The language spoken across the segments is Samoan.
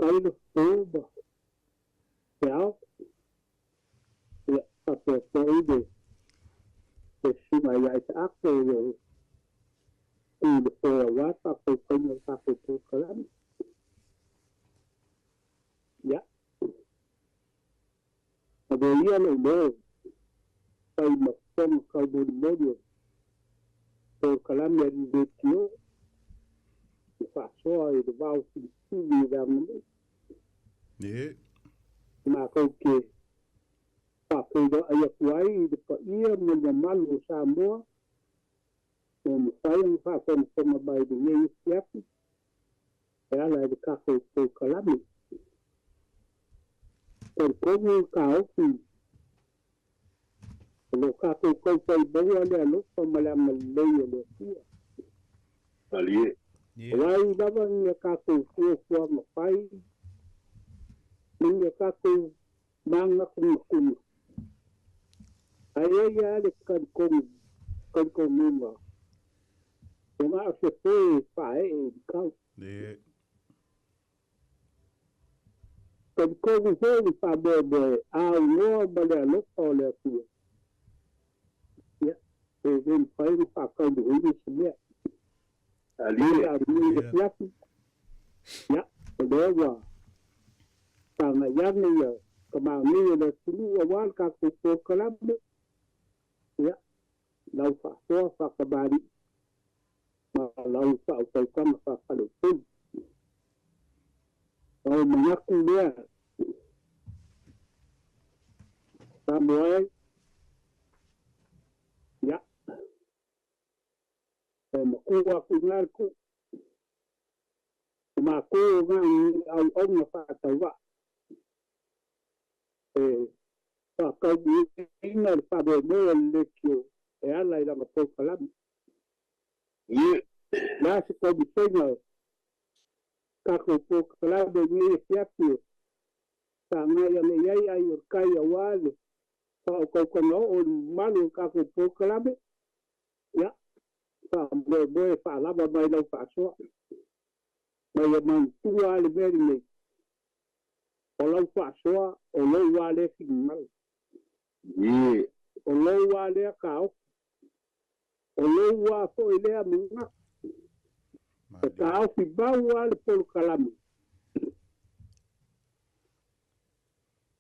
Kai le fō ma te ao. Ia, faapea foi le susuga ia Isaako o lo o tu i le foe aua le faatautaiga o le tatou polokalame. Ia, ave ia lou leo fai ma fofoga taumolimoli o polokalame a le leitio e faasoa i le vao filifili i le aganuu. Matou te faafeiloai atu ai i le paia ma le mamalu o Samoa ua mafai ona faafogafoga mai i lenei afiafi e ala i le tatou polokalame. Talitonu le taofi o lo o tatou taufai maua le alofa ma le agalelei o le Atua. O ai lava ni a tatou fuafuaga fai ma ni a tatou manatunatuga, ae i ai lava le talitonuga o na o se foe e faaee i le tau. Talitonu foi le faamoemoe aunoa ma le alofa o le Atua, ia, e le mafai ona faataunuuina se mea. Afiafi, ia, o lea ua sagai ane ia tamalii o le atunuu aua le tatou polokalame, ia, lau faasoa faatamalii ma lau faautautaga faafaleupolu. O manatu lea, Samoa e, ia, e matua atu i ina le tuu, o matou o na auauna faatauvaa, e faataunuuina le faamoemoe o le leitio e ala i lana polokalame. O le a se taumafaiga o tatou polokalame i lenei afiafi e sagai ane i ai ai o le tai aua le faautautaga oo i le mamalu o le tatou polokalame, ia, faamoemoe faalava mai lau faasoa. Ma ia manatua lava le mea lenei, o lau faasoa o lou lava lea finagalo. O lou lava lea taofi. O lou lava foi lea manatu. E taofi mau lava le polokalame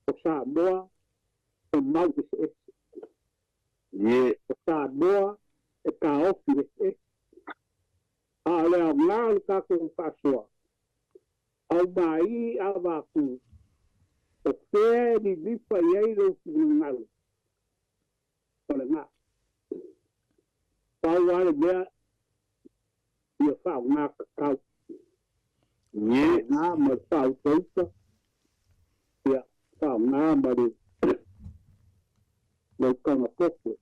o Samoa e mau eseese. O Samoa e taofi eseese. A o le aoga o le tatou faasoa, aumai avatu o fea e lilifa i ai lou finagalo, o lena. Pau lava le mea ia faaaoga tatau. Faaaoga ma le faautauta, ia faaaoga ma le lautaga poto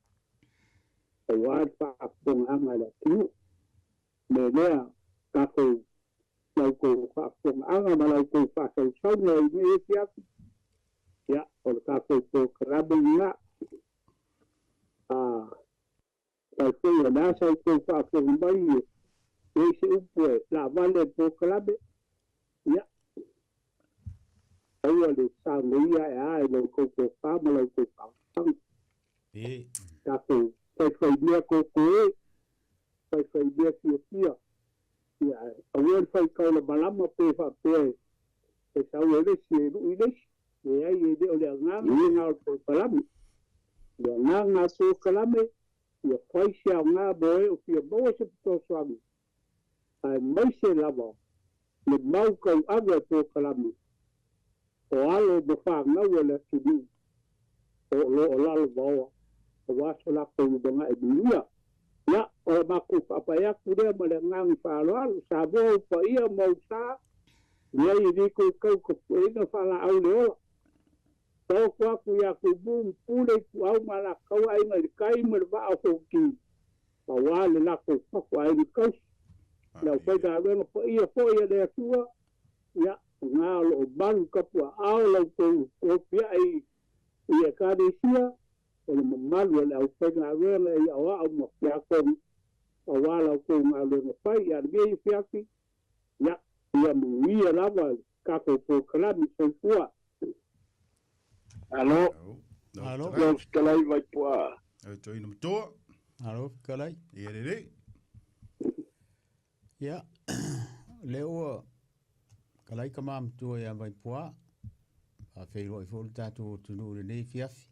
aua le faafofogaaga a le atunuu. O le mea lea, tatou la outou faafofogaaga ma la outou faasausauga i lenei afiafi, ia, o le tatou polokalame lena. Afai foi o le a sa outou faafofoga mai e i ai se upu e laavale i le polokalame, ia, aua le saunoia e a i la outou tofa ma la outou faautaga. Tatou faifaimea koko e, faifaimea fiafia, ia, aua le fai taulamalama pe faapea e sau e le isi e lui le isi. Leai, e le o le agaga lena o le polokalame. O le agaga o le polokalame, ia fai se aoga mo e o fia maua se fesoasoani, aemaise lava le mau tauave o polokalame o alo ma fanau a le atunuu o lo o lalovaoa aua so latou lumanai manuia. Ia, o le matou faapai atu lea ma le agaga faaaloalo, Samoa ou paia ma ou sa, leai e le toe tau tapueina faalaau le ola. Taoto atu ia Tumu ma Pule, Ituau ma Alataua, Aiga i le Tai ma le Vaa o Fonoti, aua le latou fatu aiga tausi. Le aufaigaluega paia foi a le Atua, ia, o na o lo o malu tapuaao la outou opiai i Ekalesia, o le mamalu o le aufaigaluega i aoao ma tiakono, aua la outou galuega fai. Ia lenei afiafi, ia, ia manuia lava le Tatou polokalame. Soifua. Alo. Alo. Lau fetalai Vaipuaa. Oi toina matua. Alo fetalai. Ia lelei. Ia, lea ua kalai ka matua ia Vaipuaa. Faafeiloai foi le tatou atunuu i lenei afiafi.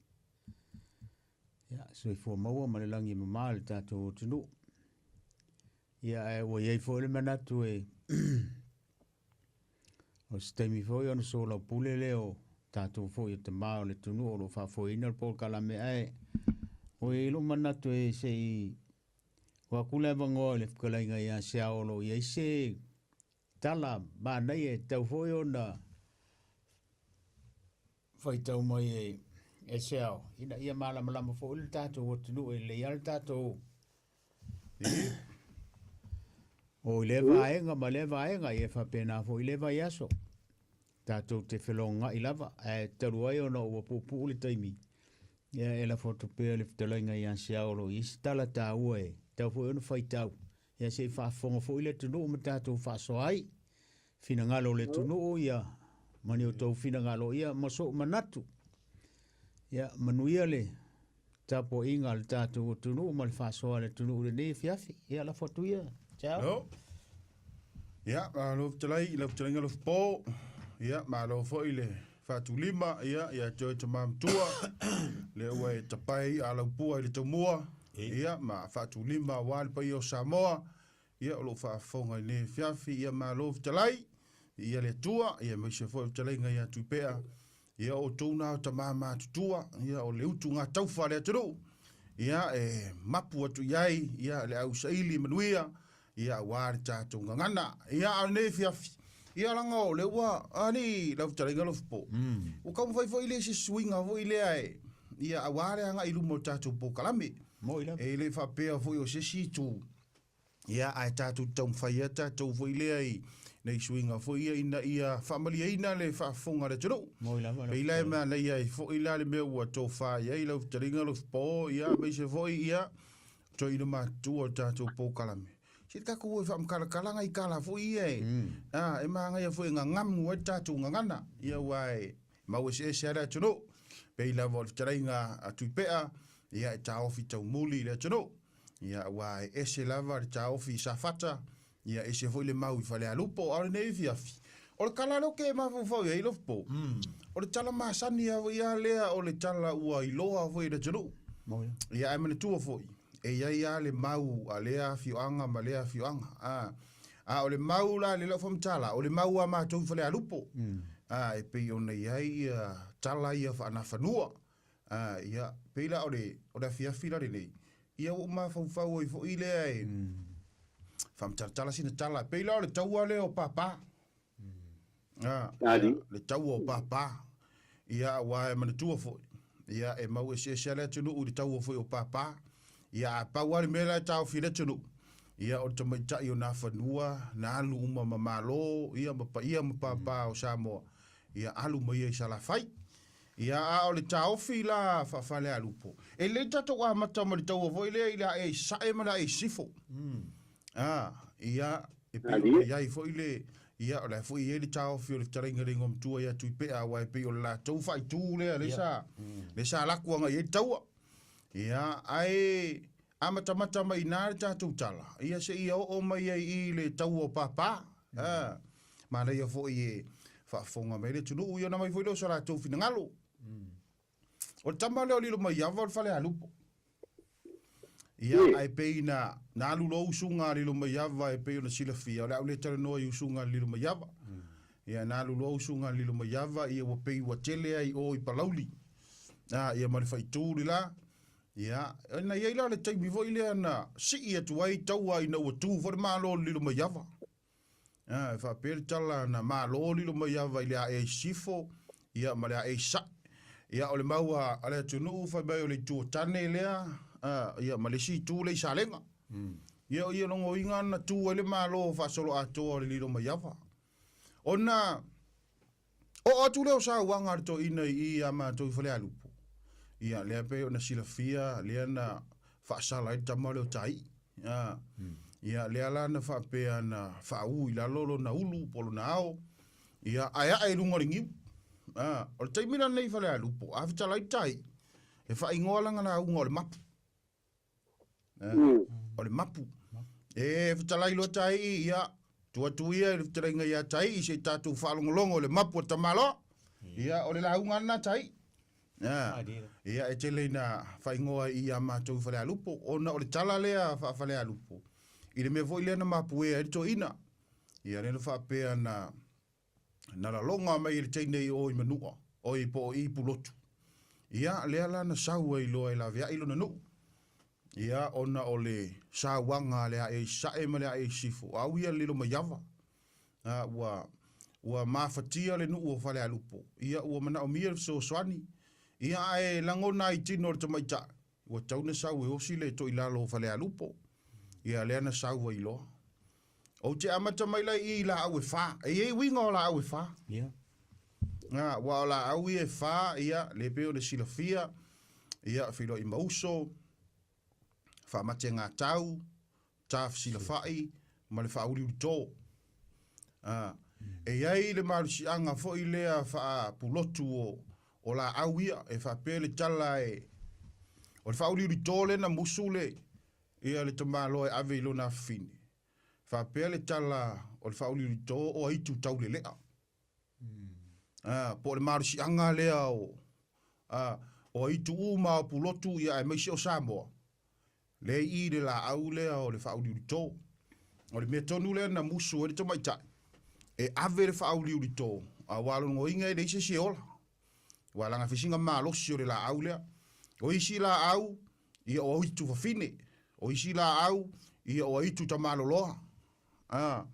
Ia, soifua maua ma le lagi e mama i le tatou atunuu. Ia, ae ua i ai foi le manatu e o se taimi foi ona soalaupule lea o tatou foi o tama o le atunuu o lo o faafoeina le polokalame, ae ua i ai lou manatu e se i tuu atu le avanoa i le fetalaiga ia Seao o lo o i ai se tala manaia e tatau foi ona faitau mai e Seao ina ia malamalama foi le tatou atunuu e lelei lava le tatou o i lea vaega ma lea vaega, ia faapena foi i lea vaiaso. Tatou te felogai lava, ae talu ai ona ua puupuu le taimi, ia e lafo atu pea le fetalaiga ia Seao o lo o i ai se tala taua e tatau foi ona faitau, ia se i faafofoga foi le atunuu ma tatou faasoa ai finagalo o le atunuu, ia ma ni outou finagalo, ia ma sou manatu. Ia manuia le tapuaiga a le tatou atunuu ma le faasoa a le atunuu i lenei afiafi. Ia lafo atu ia. Ciao. Malo. Ia, malo fetalai i lau fetalaiga Lofopo. Ia, malo foi le faatulima, ia, ia te oe tama matua. Lea ua e tapae i'a a laupua i le taumua. Ia, ma faatulima aua le paia o Samoa. Ia, o lo o faafofoga i lenei afiafi. Ia, malo fetalai. Viia le Atua, ia aemaise foi o fetalaiga ia Tuipea. Ia, o outou na o tama matutua, ia, o le utuga taufa a le atunuu. Ia, e mapu atu i ai, ia, le au saili manuia, ia, aua le tatou gagana. Ia, a o lenei afiafi, ia, leaga o lea ua, alii, lau fetalaiga Lofopo, ua taumafai foi le isi suiga foi lea e, ia, aua le agai i luma o le tatou polokalame. Moi lava. E le faapea foi o se isi itu, Ia, ae tatou te taumafai lava tatou foi lea i nai suiga foi ia ina ia faamalieina le faafofoga a le atunuu. Moi lava lau Pei la e fetalaiga. manaia ai foi la le mea ua tofa i ai lau fetalaiga Lofopo, ia, aemaise foi ia toeaina matutua o le tatou polokalame. Se tatou o e faamatalatala nai tala foi ia e, a, e manaia foi e gagamu ai le tatou gagana, ia aua e mau eseese lava le atunuu. Pei lava o le fetalaiga a Tuipea, ia e taofi taumuli i le atunuu. Ia, aua e ese lava le taofi i Safata, ia ese foi le mau i Falealupo, a o lenei afiafi, o le tala lea ou te mafaufau i ai Lofopo, o le tala masani lava ia lea o le tala ua iloa foi e le atunuu. Ia, ae manatua foi, e i ai lava le mau a lea afioaga ma lea afioaga. A, a o le mau la lea o lau faamatala, o le mau a matou i Falealupo, a, e pei ona i ai ia tala ia faanafanua. A, ia, pei la o le, o le afiafi la lenei, ia ua ou mafaufau ai foi lea e faamatalatala sina tala. Pei la o le taua lea o Pāpā. A, ia, le taua o Pāpā. Ia, aua e manatua foi, ia, e mau eseese lava le atunuu i le taua foi o Pāpā. Ia, a pau lava le mea la e taofi e le atunuu, ia, o le tamaitai o Nafanua, na alu uma ma Malo, ia, ma paia ma pāpā o Samoa, ia, alu ma ia i Salafai. Ia, a o le taofi la faa-Falealupo, e lelei tatou amata ma le taua foi lea i le ae i Sasae ma le ae i Sisifo. A, ia, e pei ona i ai foi le, ia, o la e foi e i ai le taofi o le fetalaiga i le Igoamatua ia Tuipea, aua e pei o le latou faaitu lea, lea sa, lea sa laku agai i ai le taua. Ia, ae amatamata mai i ina le tatou tala, ia seia oo mai ai i le taua o Pāpā. A, manaia foi e faafofoga mai le atunuu, ia ona aumai foi lea o so latou finagalo. O le tama lea o Lilomaiava o le Falealupo. Ia, ae pei na, na alu loa usuga a Lilomaiava e pei ona silafia, o le a ou le talanoa i usuga a Lilomaiava. Ia, na alu loa usuga a Lilomaiava, ia ua pei ua tele ai i o i Palauli. A, ia ma le faaitu le la. Ia, na i ai la le taimi foi lea na sii atu ai taua ina ua tu foi le Malo o Lilomaiava. A, e faapea le tala na malo Lilomaiava i le ae i Sisifo, ia, ma le ae i Sasae. Ia, o le mau a le atunuu fai mai o le itu o Tane lea, a, ia, ma le isi itu lea i Salega. Ia, o ia logoina na tu ai le Malo faasoloatoa o le Lilomaiava. Ona Oo atu lea o sauaga a le toeaina i i ia matou i Falealupo, ia, lea pei ona silafia, lea na faasala ai le tama lea o Taii. A, ia, lea la na faapea na faaū i lalo lona ulu po o lona ao. Ia, ae ae i luga o le niu. A, o le taimi la lenei i Falealupo, a fetalai le tai, e faaigoa lana lauga o le mapu. A, o le mapu. E fetalai loa tai, ia, tuu atu ia i le fetalaiga ia Tai se i tatou faalogologo i le mapu a le tamaloa. Ia, o le lauga lena Tai. A, ia, e tele ina faaigoa i ia matou i Falealupo, ona o le tala lea faa-Falealupo, i le mea foi lea na mapuea ai le toeaina. Ia lea na faapea na, na laloga mai e le teine i o i Manua, oi po o i Pulotu. Ia, lea la na sau ai loa e laveai lona nuu. Ia, ona o le sauaga a le ae i Sasae ma le ae i Sisifo, au ia lilo mai ava. A, ua, ua mafatia le nuu o Falealupo. Ia, ua manaomia le fesoasoani. Ia, ae lagona ai i tino o le tamaitai, ua tatau ona sau e osi le toilalo o Falealupo. Ia, lea na sau ai loa. Ou te amata mai la i i laau e fa. E i ai uiga o laau e fa. Ia. Nga, ua o laau ia e fa, ia, le pei ona silafia, ia, feiloai ma uso, faamategatau, tafesilafai, ma le faauliulito. A, e i ai le malosiaga foi lea faapulotu o, o laau ia, e faapea le tala e, o le faauliulito lea na musu le, Ia le tamaloa e ave i lona afafine. Faapea le tala o le faauliulito o aitu taulelea. A, po o le malosiaga lea o, a, o aitu uma o Pulotu ia aemaise o Samoa, lea i i le laau lea o le faauliulito. O le mea tonu lea na musu ai le tamaitai, e ave le faauliulito, aua o lona uiga e leai se isi e ola. Ua laga fesiga malosi o le laau lea. O isi laau, ia o aitu fafine. O isi laau, ia o aitu tamaloloa. A,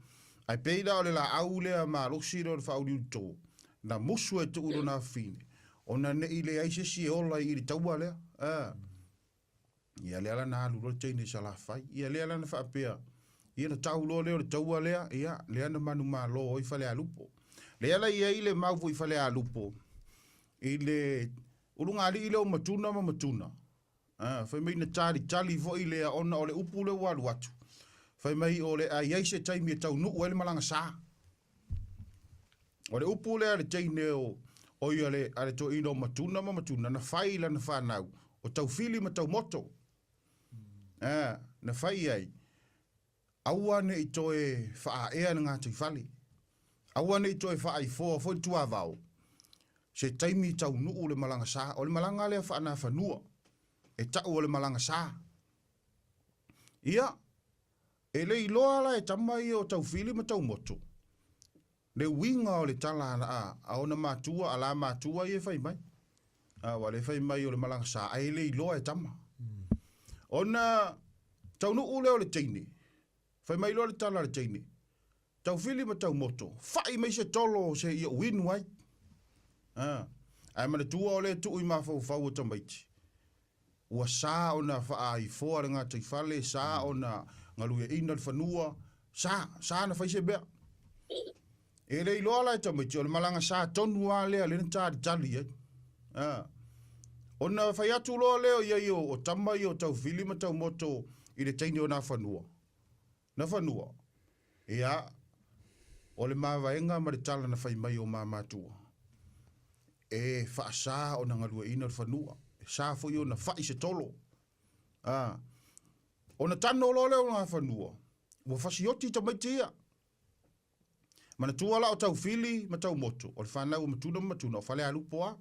ae pei la o le laau lea malosi lea o le faauliulito, na musu e tuu i lona afafine, ona ne i leai se isi e ola i le taua lea. A. Ia lea la na alu loa le teine i Salafai. Ia lea la na faapea, ia na tau loa lea o le taua lea, ia lea na manumalo ai Falealupo. Lea la i ai le mau foi i Falealupo, i le ulugalii lea o Matuna ma Matuna, a, fai mai na talitali foi lea ona o le upu lea ua alu atu, fai mai o le a i ai se taimi e taunuu ai le malaga sa. O le upu lea a le teine o, o ia le, a le toeaina o Matuna ma Matuna, na fai i lana fanau, o Taufili ma Taumoto. A, na fai i ai, aua ne i toe faaea le gataifale, aua ne i toe faaifoa foi le tuavao, se taimi taunuu le malaga sa. O le malaga lea faanafanua, e tau o le malaga sa. Ia, E le iloa la e tama ia o Taufili ma Taumoto le uiga o le tala a, a ona matua, a la matua ia e fai mai. A, ua le fai mai o le malaga sa, ae le iloa e tama. Ona taunuu lea o le teine, fai mai loa le tala a le teine, Taufili ma Taumoto, fai mai se tolo se i ou inu ai. A, ae manatua o lea e tuu i mafaufau o tamaiti. Ua sa ona faaifoa le gataifale, sa ona galueaiina le fanua, sa, sa ona fai se mea. E le iloa la e tamaiti, o le malaga sa tonu lava lea lea na talitali ai. A. Ona fai atu loa lea o i ai o, o tama ia o Taufili ma Taumoto i le teine o Nafanua. Nafanua, ia, o le mavaega ma le tala na fai mai o ma matua, e faasa ona galueaiina le fanua, e sa foi ona fai se tolo. A, ona tano loa lea o Nafanua, ua fasioti tamaiti ia. Manatua la o Taufili ma Taumoto, o le fanau o Matuna ma Matuna, o Falealupo lava.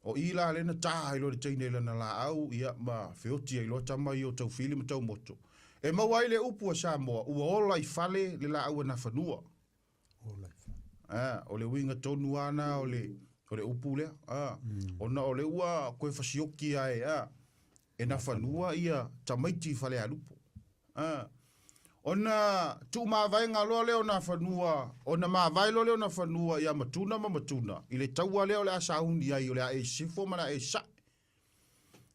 O i la lea na ta ai loa le teine i lana laau, ia, ma feoti ai loa tama ia o Taufili ma Taumoto. E maua ai le upu a Samoa, ua ola i fale le laau a Nafanua. Ola i fale. A, o le uiga tonu lava na o le, o le upu lea. A, ona o lea ua toe fasioki ae, a, e Nafanua ia tamaiti i Falealupo. A, ona tuumavaega loa lea o Nafanua, ona mavae loa lea o Nafanua ia Matuna ma Matuna, i le taua lea o le a sauni ai, o le a e sisifo ma le a e sae.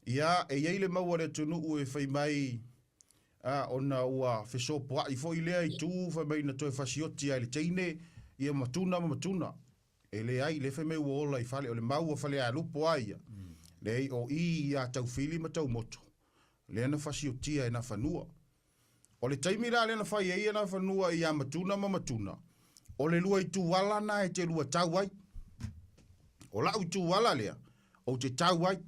Ia, e i ai le mau a le atunuu e fai mai, a, ona ua fesopoai foi lea itu, fai mai na toe fasioti ai le teine, ia Matuna ma Matuna. E leai, lea fai mai ua ola i fale, o le mau a Falealupo a ia, leai, o i ia Taufili ma Taumoto, lea na fasiotia e Nafanua. O le taimi la lea na fai ai e Nafanua ia Matuna ma Matuna, O le lua itu ala na e te lua tau ai. O la'u itu ala lea, ou te tau ai.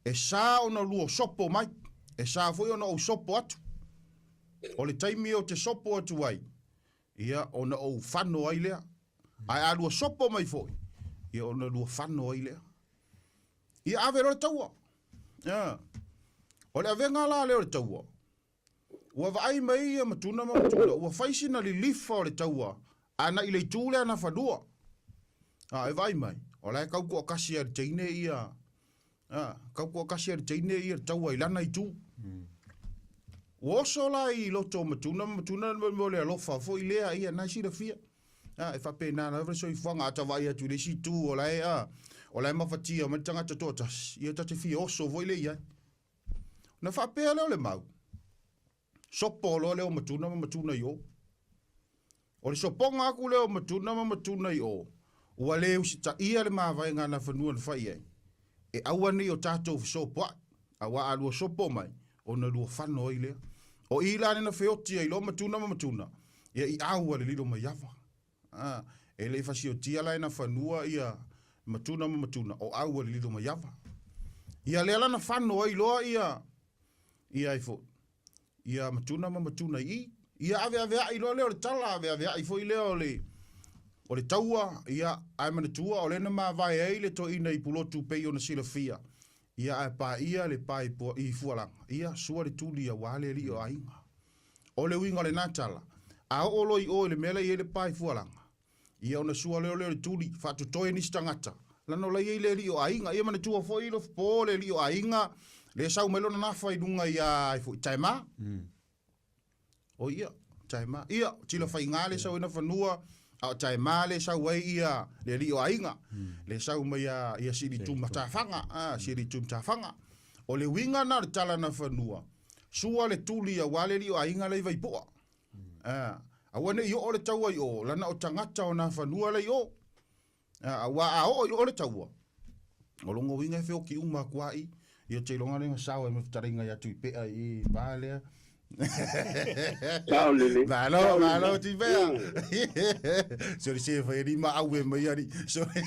E sa ona lua sopo mai, e sa foi ona ou sopo atu. O le taimi ou te sopo atu ai, ia ona ou fano ai lea. Ae a lua sopo mai foi, ia ona lua fano ai lea. Ia ave loa le taua. Ia. O le avega la lea o le taua, ua vaai mai ia Matuna ma Matuna, ua fai sina lilifa o le taua ana i le itu lea Nafanua. A, e vaai mai, o la e kau toatasi lava i le teine ia, a, kau toatasi lava i le teine ia le taua i lana itu. Ua oso la i loto o Matuna ma Matuna le mea o le alofa foi lea, ia, na e silafia. A, e faapena lava le soifuaga, a ta vaai atu i le isi itu o la e, a, o la e mafatia mai le tagata toatasi, ia ta te fia oso foi lea i ai. Ona faapea lea o le mau, sopo loa lea o Matuna ma Matuna i o. O le sopoga aku lea o Matuna ma Matuna i o, ua le usitaia le mavaega a Nafanua na fai ai, e aua ne i o tatou fesopoai, aua a lua sopo mai, ona lua fano ai lea. O i la lea na feoti ai loa Matuna ma Matuna, ia i au a le lilo mai ava. A, e le i fasiotia la e Nafanua ia Matuna ma Matuna, o au a le lilo mai ava. Ia lea la na fano ai loa ia, ia ai foi, ia Matuna ma Matuna i i. Ia aveaveai loa lea o le tala, aveaveai foi lea o le, o le taua, ia, ae manatua o lea na mavae ai le toeaina i Pulotu pei ona silafia, ia ae paia le pa i, i Fualaga, ia, sua le tuli aua le alii o aiga. O le uiga o lena tala, a oo loa i o i le mea la e i ai le pa i Fualaga, ia ona sua lea o le tuli, faatotoe nisi tagata, lana o la e i ai le alii o aiga. Ia manatua foi Lofopo le alii o aiga, lea e sau mai lona nafa i luga ia ai foi, Taema. O ia, Taema. Ia, Tilafaiga lea e sau ai na fanua, a o Taema lea e sau ai ia le alii o aiga, lea e sau mai ia, ia Silitumatafaga, a, Silitumatafaga. O le uiga na o le tala na fanua, sua le tuli aua le alii o aiga la i Vaipoa. A, aua ne i oo le taua i o, lana o tagata o Nafanua la i o. A, aua a oo i o le taua, o lona uiga e feoki uma atu lava i, ia ou te iloga lea na sao ai ma le fetalaiga ia Tuipea i i pa lea. Sao lelei. Malo, Sao lelei. malo Tuipea. Sorry, se fai ni ma aue mai ali. Sorry.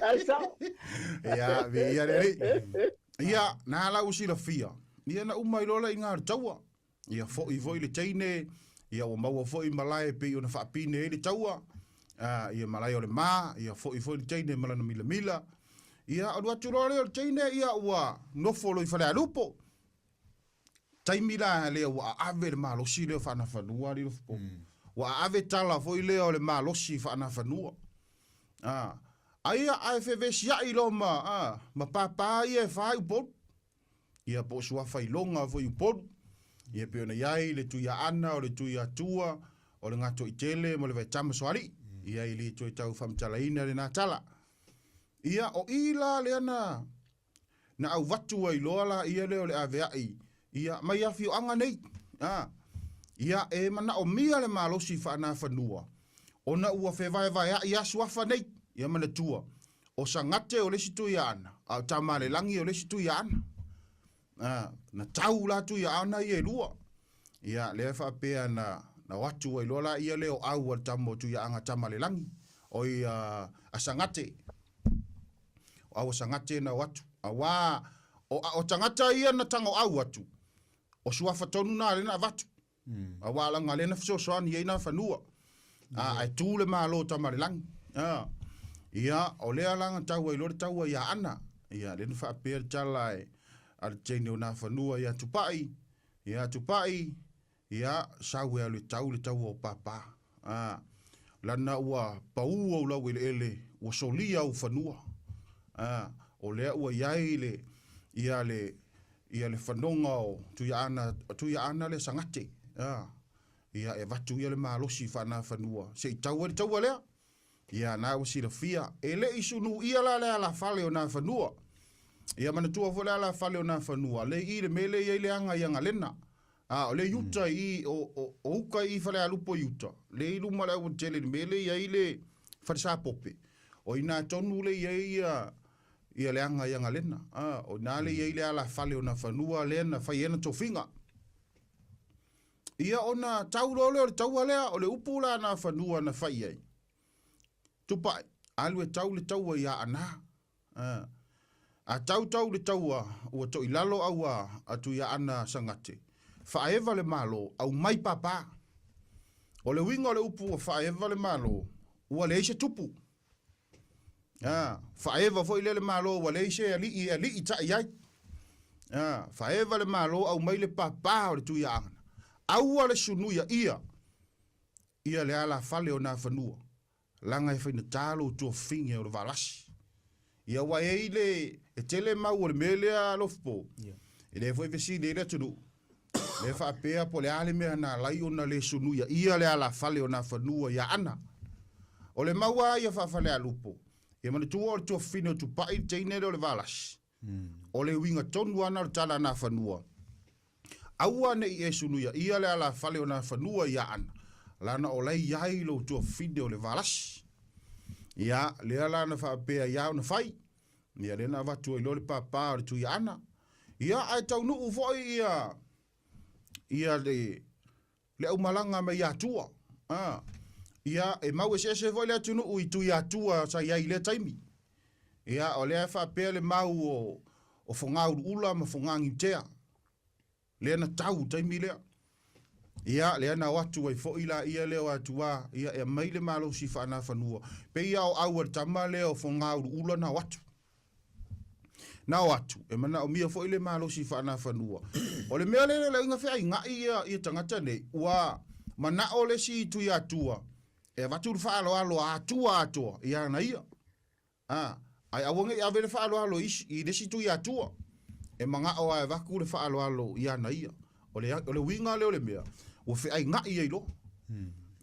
Ai sao. Ia, vi ia le alii. Ia, na ala ua silafia, ia na uma ai loa la i gā le taua. Ia foi foi le teine, ia ua maua foi malae e pei ona faapine ai le taua, a, ia malae o le ma, ia foi foi le teine ma lana milamila. Ia alu atu loa lea o le teine, ia ua nofo loa i Falealupo. Taimi la lea ua aave le malosi lea o Faanafanua alii Lofopo. Ua aave tala foi lea o le malosi Faanafanua. A, aia ae fevesiai loa ma, a, ma pāpā ia e fa i Upolu. Ia po o suafa iloga foi i Upolu. Ia pei ona i ai le Tuiaana, o le Tuiatua, o le Gatoitele ma le Vaetama Soalii. Ia e le toe tau faamatalaina lena tala. Ia o i la lea na na auvatu ai loa laia lea o le aveai, ia, mai afioaga nei. A, ia, e manaomia le malosi faanafanua, ona ua fevaevaeai a suafa nei. Ia manatua, o Sagate o le isi Tuiaana, a o Tamalelagi o le isi Tuiaana. A, na tau la Tuiaana ia e lua. Ia, lea e faapea na, na o atu ai loa laia lea o au a le tama o Tuiaaga Tamalelagi, oi a, a Sagate. O aua sagate na o atu. Auā, o, o tagata ia na tagoau atu, o suafa tonu na lea na avatu. Auā laga lea na fesoasoani ai na fanua. A, ae tu le Malo o Tamalelagi. A, ia, o lea la na tau ai loa le taua ia Ana. Ia, lea na faapea le tala e, a le teine o Nafanua ia Tupai, ia Tupai, Ia, sau e alu e tau le taua o Pāpā. A, lana ua pau ou laueleele, ua solia ou fanua. A, o lea ua i ai le, ia le, ia le fanoga o Tuiaana, Tuiaana lea Sagate. A, ia e avatu ia le malosi faanafanua, se i tau ai le taua lea. Ia, na ua silafia, e le i sunu ia la le alafale o Nafanua. Ia manatua foi le alafale o Nafanua, le i i le mea lea e i ai le aga i Agalena. A, o le i uta i i, o, o, o uka i Falealupo i uta, le i luma o le aualatele i le mea lea e i ai le Falesapope, o i ina tonu lea e i ai ia, ia le aga i Agalena. A, o i ina lea e i ai le alafale o Nafanua lea na fai ai ana tofiga. Ia ona tau loa lea o le taua lea, o le upu la a Nafanua na fai ai, Tupai, alu e tau le taua i Aana. A, a tau tau le taua, ua toilalo aua a Tuiaana Sagate, faaeva le Malo, aumai papa. O le uiga o le upu ua faaeva le Malo, ua leai se tupu. A, faaeva foi lea le Malo ua leai se alii e alii tai ai. A, faaeva le Malo aumai le papa o le Tuiaana. Aua le sunuia ia, ia le alafale o Nafanua, laga e faigata lou tuafafine o le Valasi. Ia ua i ai le, e tele mau o le mea lea Alofipo, e le foi fesili ai le atunuu, lea faapea po o le a le mea na alai ona le sunuia ia le alafale o Nafanua i Aana. O le mau lava ia faafalealupo, ia manatua o le tuafafine o Tupai le teine lea o le Valasi, O le uiga tonu lava na o le tala a Nafanua, Aua ne i e sunuiaia le alafale o Nafanua i Aana, lana o la e i ai lou tuafafine o le Valasi. Ia, lea la na faapea ai ona fai, ia lea na avatu ai loa le papa o le Tuiaana. Ia, ae taunuu foi ia, ia le, le aumalaga mai Atua. A, ia, e mau eseese foi le atunuu i tui Atua sa i ai i lea taimi. Ia, o lea e faapea le mau o, o Fogauluula ma Fogagiutea, lea na tau i taimi lea. Ia, lea na o atu ai foi la ia lea o Atua, ia, e aumai le malosi faanafanua. Pei lava o au a le tama lea o Fogauluula na o atu. Na o atu, e manaomia foi le malosi faanafanua. O le mea lea le uiga feaiga'i ia, ia tagata nei, ua mana'o le isi Tuiatua e avatu le faaaloalo a Atua atoa i ana ia. A, ae aua nei ave le faaaloalo i isi, i le isi Tuiatua. E mana'o lava e avatu le faaaloalo i ana ia. O le, o le uiga lea o le mea, ua feaiga'i ai loa.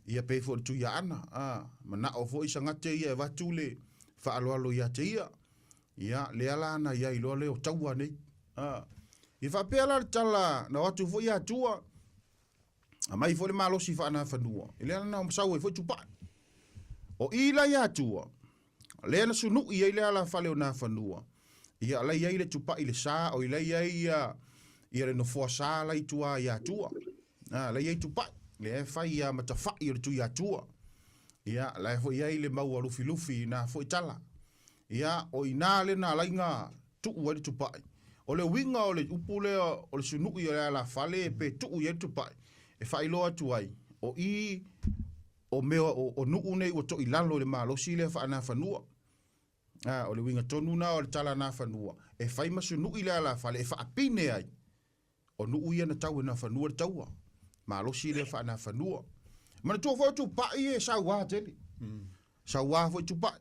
Ia pei foi o le Tuiaana, a, mana'o foi Sagate ia e avatu le faaaloalo ia te ia. Ia, lea la na i ai loa lea o taua nei. A, ia faapea la le tala na o atu foi Atua, aumai foi le malosi faanafanua, i lea na sau ai foi Tupai. O i la i Atua, lea na sunu'i ai le alafale o Nafanua, ia la i ai le Tupai le sa, o i la i ai ia, ia le nofoa sa la i tua i Atua. A, la i ai Tupai, lea e fai ia matafa'i o le Tuiatua. Ia, la e foi i ai le mau a Lufilufi i na foi tala. Ia, o i ina lea na alai na tuu ai le Tupai. O le uiga o le upu lea o le sunu'i o le alafale pe tuu i ai le Tupai, e faailoa atu ai, o i o mea o, o nuu nei ua toilalo i le malosi lea faanafanua. A, o le uiga tonu na o le tala nafanua, e fai ma sunu'i le alafale e faapine ai O nuu ia na tau e Nafanua le taua. Malosi lea faanafanua. Manatua foi o Tupai e sauā tele. Sauā foi Tupai.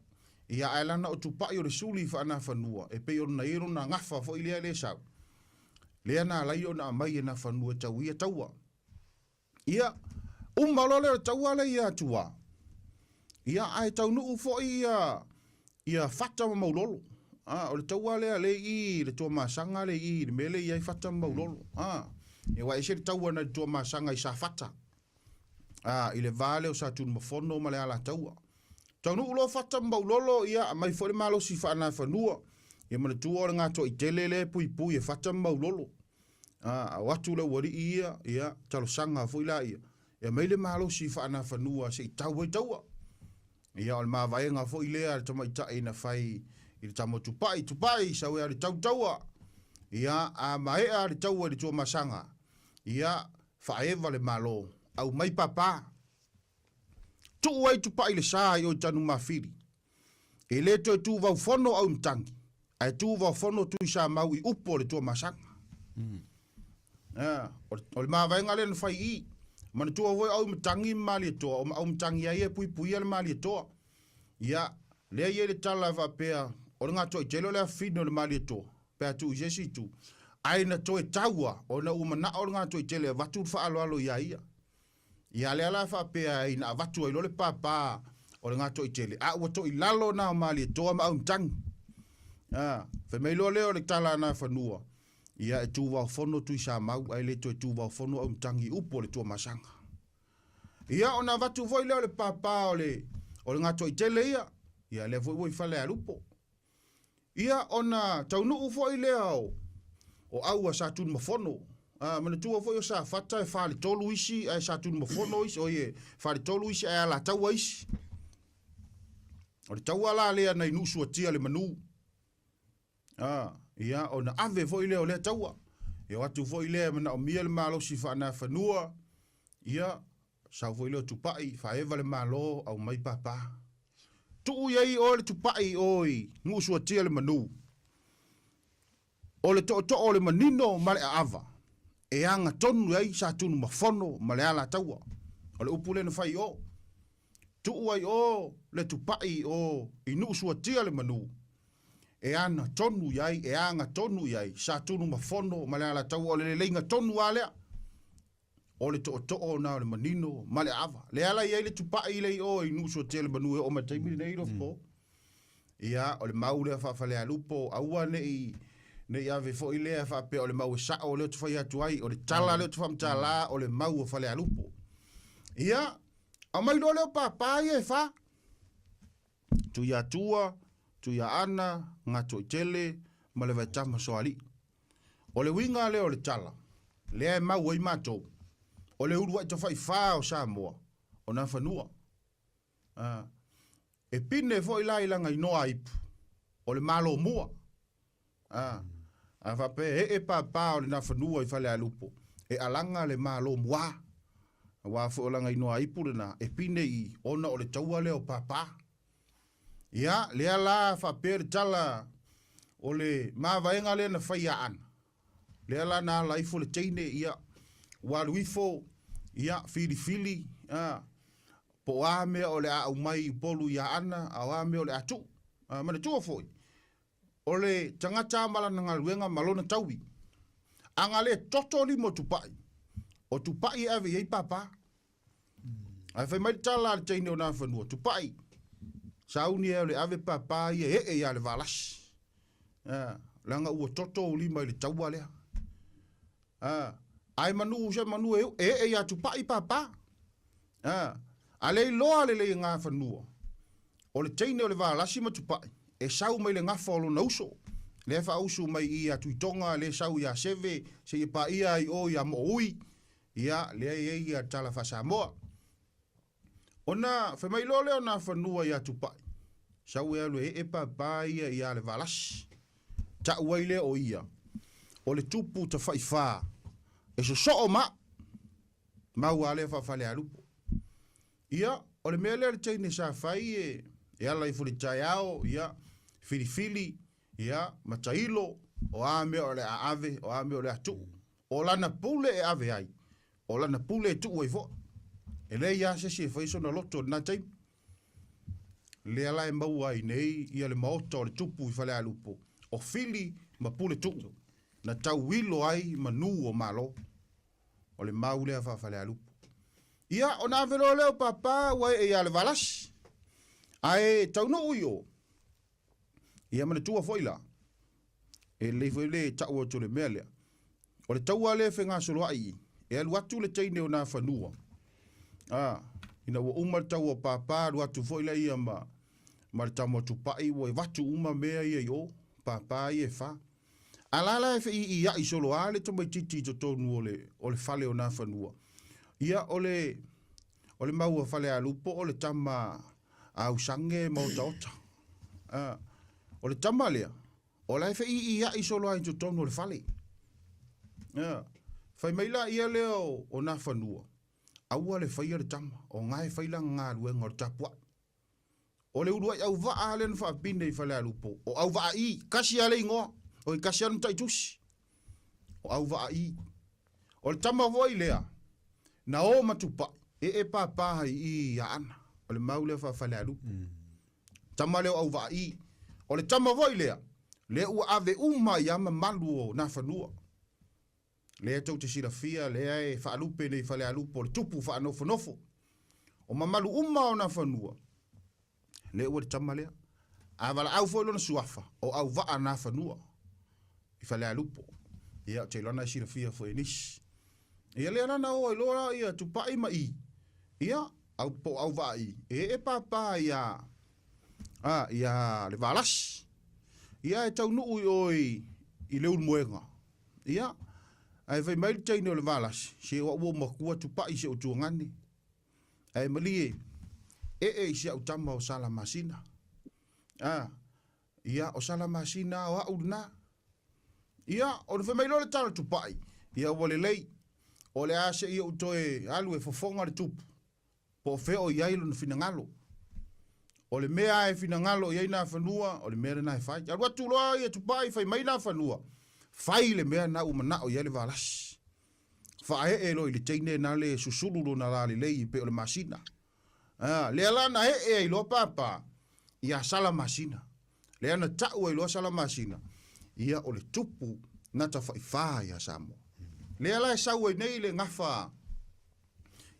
Ia ae lana o Tupai o le suli faanafanua e pei ona i ai lona gafa foi lea le sau. Lea na alai ona aumai e Nafanua e tau ia taua. Ia, uma loa lea o le taua lea ia Tuā. Ia, ae taunuu foi ia, ia Fata ma Maulolo. A, o le taua lea lea i i le Tuamasaga lea i i le mea lea i ai Fata ma Maulolo. A, ia aua e ese le taua nai le Tuamasaga i Safata. A, i le va lea o Satunumafono ma le Alataua. Taunuu loa Fata ma Maulolo, ia, aumai foi le malosi faanafanua. Ia manatua o le Gatoaitele lea e puipui e Fata ma Maulolo. A, o atu le aualii ia, ia, talosaga foi laia, e aumai le malosi faanafanua se i tau ai taua. Ia, o le mavaega foi lea a le tamaitai na fai i le tama o Tupai, Tupai, sau e alu tau taua. Ia, a maea le taua i le Tuamasaga, ia, faaeva le Malo, aumai papa. Tuu ai Tupai le sa i o i Tanumafili. E le toe tuvaufono Auimatagi, ae tuvaofono Tuisamau i upu o le Tuamasaga. Mm. Ah, o le mavaega lea na fai i. Manatua foi Auimatagi ma Malietoa, o Auimatagi ai e puipuia le Malietoa. Ia, lea i ai le tala e faapea, o le Gatoaitele o le afafine o le Malietoa, pe a tuu i se isi itu, ae na toe taua ona ua manao le Gatoaitele e avatu le faaaloalo ia ia. Ia lea la faapea ai na avatu ai loa le papa o le Gatoaitele, a ua toilalo na o Malietoa ma Auimatagi. A, fai mai loa lea o le tala a Nafanua, ia e tuvaofono Tuisamau ae le toe tuvaofono Auimatagi i upu o le Tuamasaga. Ia ona avatu foi lea o le papa o le, o le Gatoaitele ia, ia lea foi ua i Falealupo. Ia ona taunuu foi lea o, o au a Satunumafono. A, manatua foi o Safata e faletolu isi ae Satunumafono isi, oi e faletolu isi ae Alataua isi. O le taua la lea nai Nuusuatia le manu. A, ia, ona ave foi lea o lea taua. E o atu foi lea e manaomia le malosi faanafanua, ia, sau foi lea o Tupai, faaeva le Malo, aumai pāpā. Tuu i ai oe le Tupai oi Nuusuatia le manu. O le tootoo o le manino ma le aava, e aga tonu i ai Satunumafono ma le Alataua. O le upu lea na fai i o. Tuu ai o le tupai o i Nuusuatia le manu, e ana tonu i ai, e aga tonu i ai Satunumafono ma le Alataua. O le leleiga tonu lava lea. O le tootoo na o le manino ma le aava. Lea la i ai le tupai lea i o i Nuusuatia le manu e oo mai le taimi lenei Lofo. Ia, o le mau lea faa-Falealupo, aua ne i, ne i ave foi lea faapea o le mau e sao lea ou te fai atu ai, o le tala lea ou te faamatala, o le mau a Falealupo. Ia, aumai loa lea o pāpā ia e fā. Tuiatua, Tuiaana, Gatoitele ma le Vaetama Soalii. O le uiga lea o le tala, lea e mau ai matou, o le uluai tafaifā o Samoa, o Nafanua. A, e pine foi la i lana inoa ipu, o le Malomua. A, a faapea e ee pāpā o le Nafanua i Falealupo, e alaga le Malomuā. Aua foi o lana inoa ipu lena, e pine i i, ona o le taua lea o pāpā. Ia, lea la faapea le tala o le mavaega lea na fai ia Ana. Lea la na ala ifo le teine, ia, ua alu ifo, ia, filifili, a, po o a mea o le a aumai i Upolu iā Ana, a o a mea o le a tuu. A, manatua foi, o le tagata ma lana galuega ma lona taui. A na le toto lima o Tupai, o Tupai e ave i ai pāpā. Ae fai mai le tala a le teine o Nafanua, Tupai, sauni e o le ave pāpā ia e ee iā le Valasi. A, leaga ua toto ou lima i le taua lea. A, ae manu se manu e ee iā Tupai pāpā. A, a le iloa lelei e Gafanua, o le teine o le Valasi ma Tupai, e sau mai le gafa o lona uso, lea e faausu mai i iā Tuitoga, lea e sau iā Seve, seia paia ai o iā Mo'oui, ia, lea e i ai ia tala faa-Samoa. Ona fai mai loa lea o Nafanua iā Tupai, sau e alu e ee pāpā ia iā le Valasi. Ta'u ai lea o ia, o le tupu tafaifā e sosoo ma a'u. Mau a lea faa-Falealupo. Ia, o le mea lea le teine sa fai e, e ala ifo i le taeao, ia, filifili, ia, ma tailo, o a mea o le a ave, o a mea o le a tuu. O lana pule e ave ai, o lana pule e tuu ai foi. E leai lava se isi e fai sona loto i lena taimi. Lea la e maua ai nei ia le maota o le tupu i Falealupo, o Fili ma Puletuu, na tauilo ai manu o Malo. O le mau lea faa-Falealupo. Ia, ona ave loa lea o Papa ua ee ia Levalasi. Ae taunuu i o, ia manatua foi la, e lelei foi le tau atu o le mea lea. O le taua lea e fegasoloai i, e alu atu le teine o Nafanua, a, ina ua uma le taua o Papa, alu atu foi la ia ma, ma le tama o Tupai, ua avatu uma mea ia i o, pāpā ia e fā. A la la e feʻiiaʻi solo a le tamaititi i totonu o le, o le fale o Nafanua. Ia, o le, o le mau a Falealupo o le tama a Ausage ma Otaota. A, o le tama lea, o la e feʻiiaʻi solo a i totonu o le fale. A, fai mai la ia lea o, o Nafanua, aua le faia le tama, o ga e fai lana galuega o le tapuaʻi. O le uluai auvaa lea na faapine i Falealupo, o Auvaa I, kasi lava le igoa, oi kasi lava le mataitusi, o Auvaa I. O le tama foi lea, na o ma Tupai, ee pāpā ai i i Aana, o le mau lea faa-Falealupo. Tama lea o Auvaa I. O le tama foi lea, lea ua ave uma ai lava mamalu o Nafanua. Lea tou te silafia, lea e faalupe nei Falealupo o le tupu faanofonofo. O mamalu uma o Nafanua, lea ua le tama lea. A valaau foi lona suafa, o Auvaa Nafanua i Falealupo. Ia, ou te iloa na e silafia foi e nisi. Ia, lea la na o ai loa ia Tupai ma I. Ia, au, po o Auvaa I, e ee pāpā iā, a, iā Levalasi. Ia, e taunuu i o i, i Leulumoega. Ia, Ae fai mai le teine o le Valasi, se o au ua ou matua tupai si ou tuagane. Ae malie, ee i si au tama o Salamasina. A, ia, o Salamasina o au lena. Ia, ona fai mai loa le tala tupai, ia ua lelei, o le a se i ou toe alu e fofoga le tupu, po o fea o i ai lona finagalo. O le mea lava e finagalo i ai Nafanua, o le mea lena e fai. Alu atu loa ia Tupai fai mai Nafanua, fai le mea lena ua manao i ai le Valasi. Faaee loa i le teine na le susulu lona lalelei e pei o le masina. A, lea la na ee ai loa Papa ia Salamasina. Lea na tau ai loa Salamasina, ia o le tupu na tafaifā ia Samoa. Lea la e sau ai nei le gafa,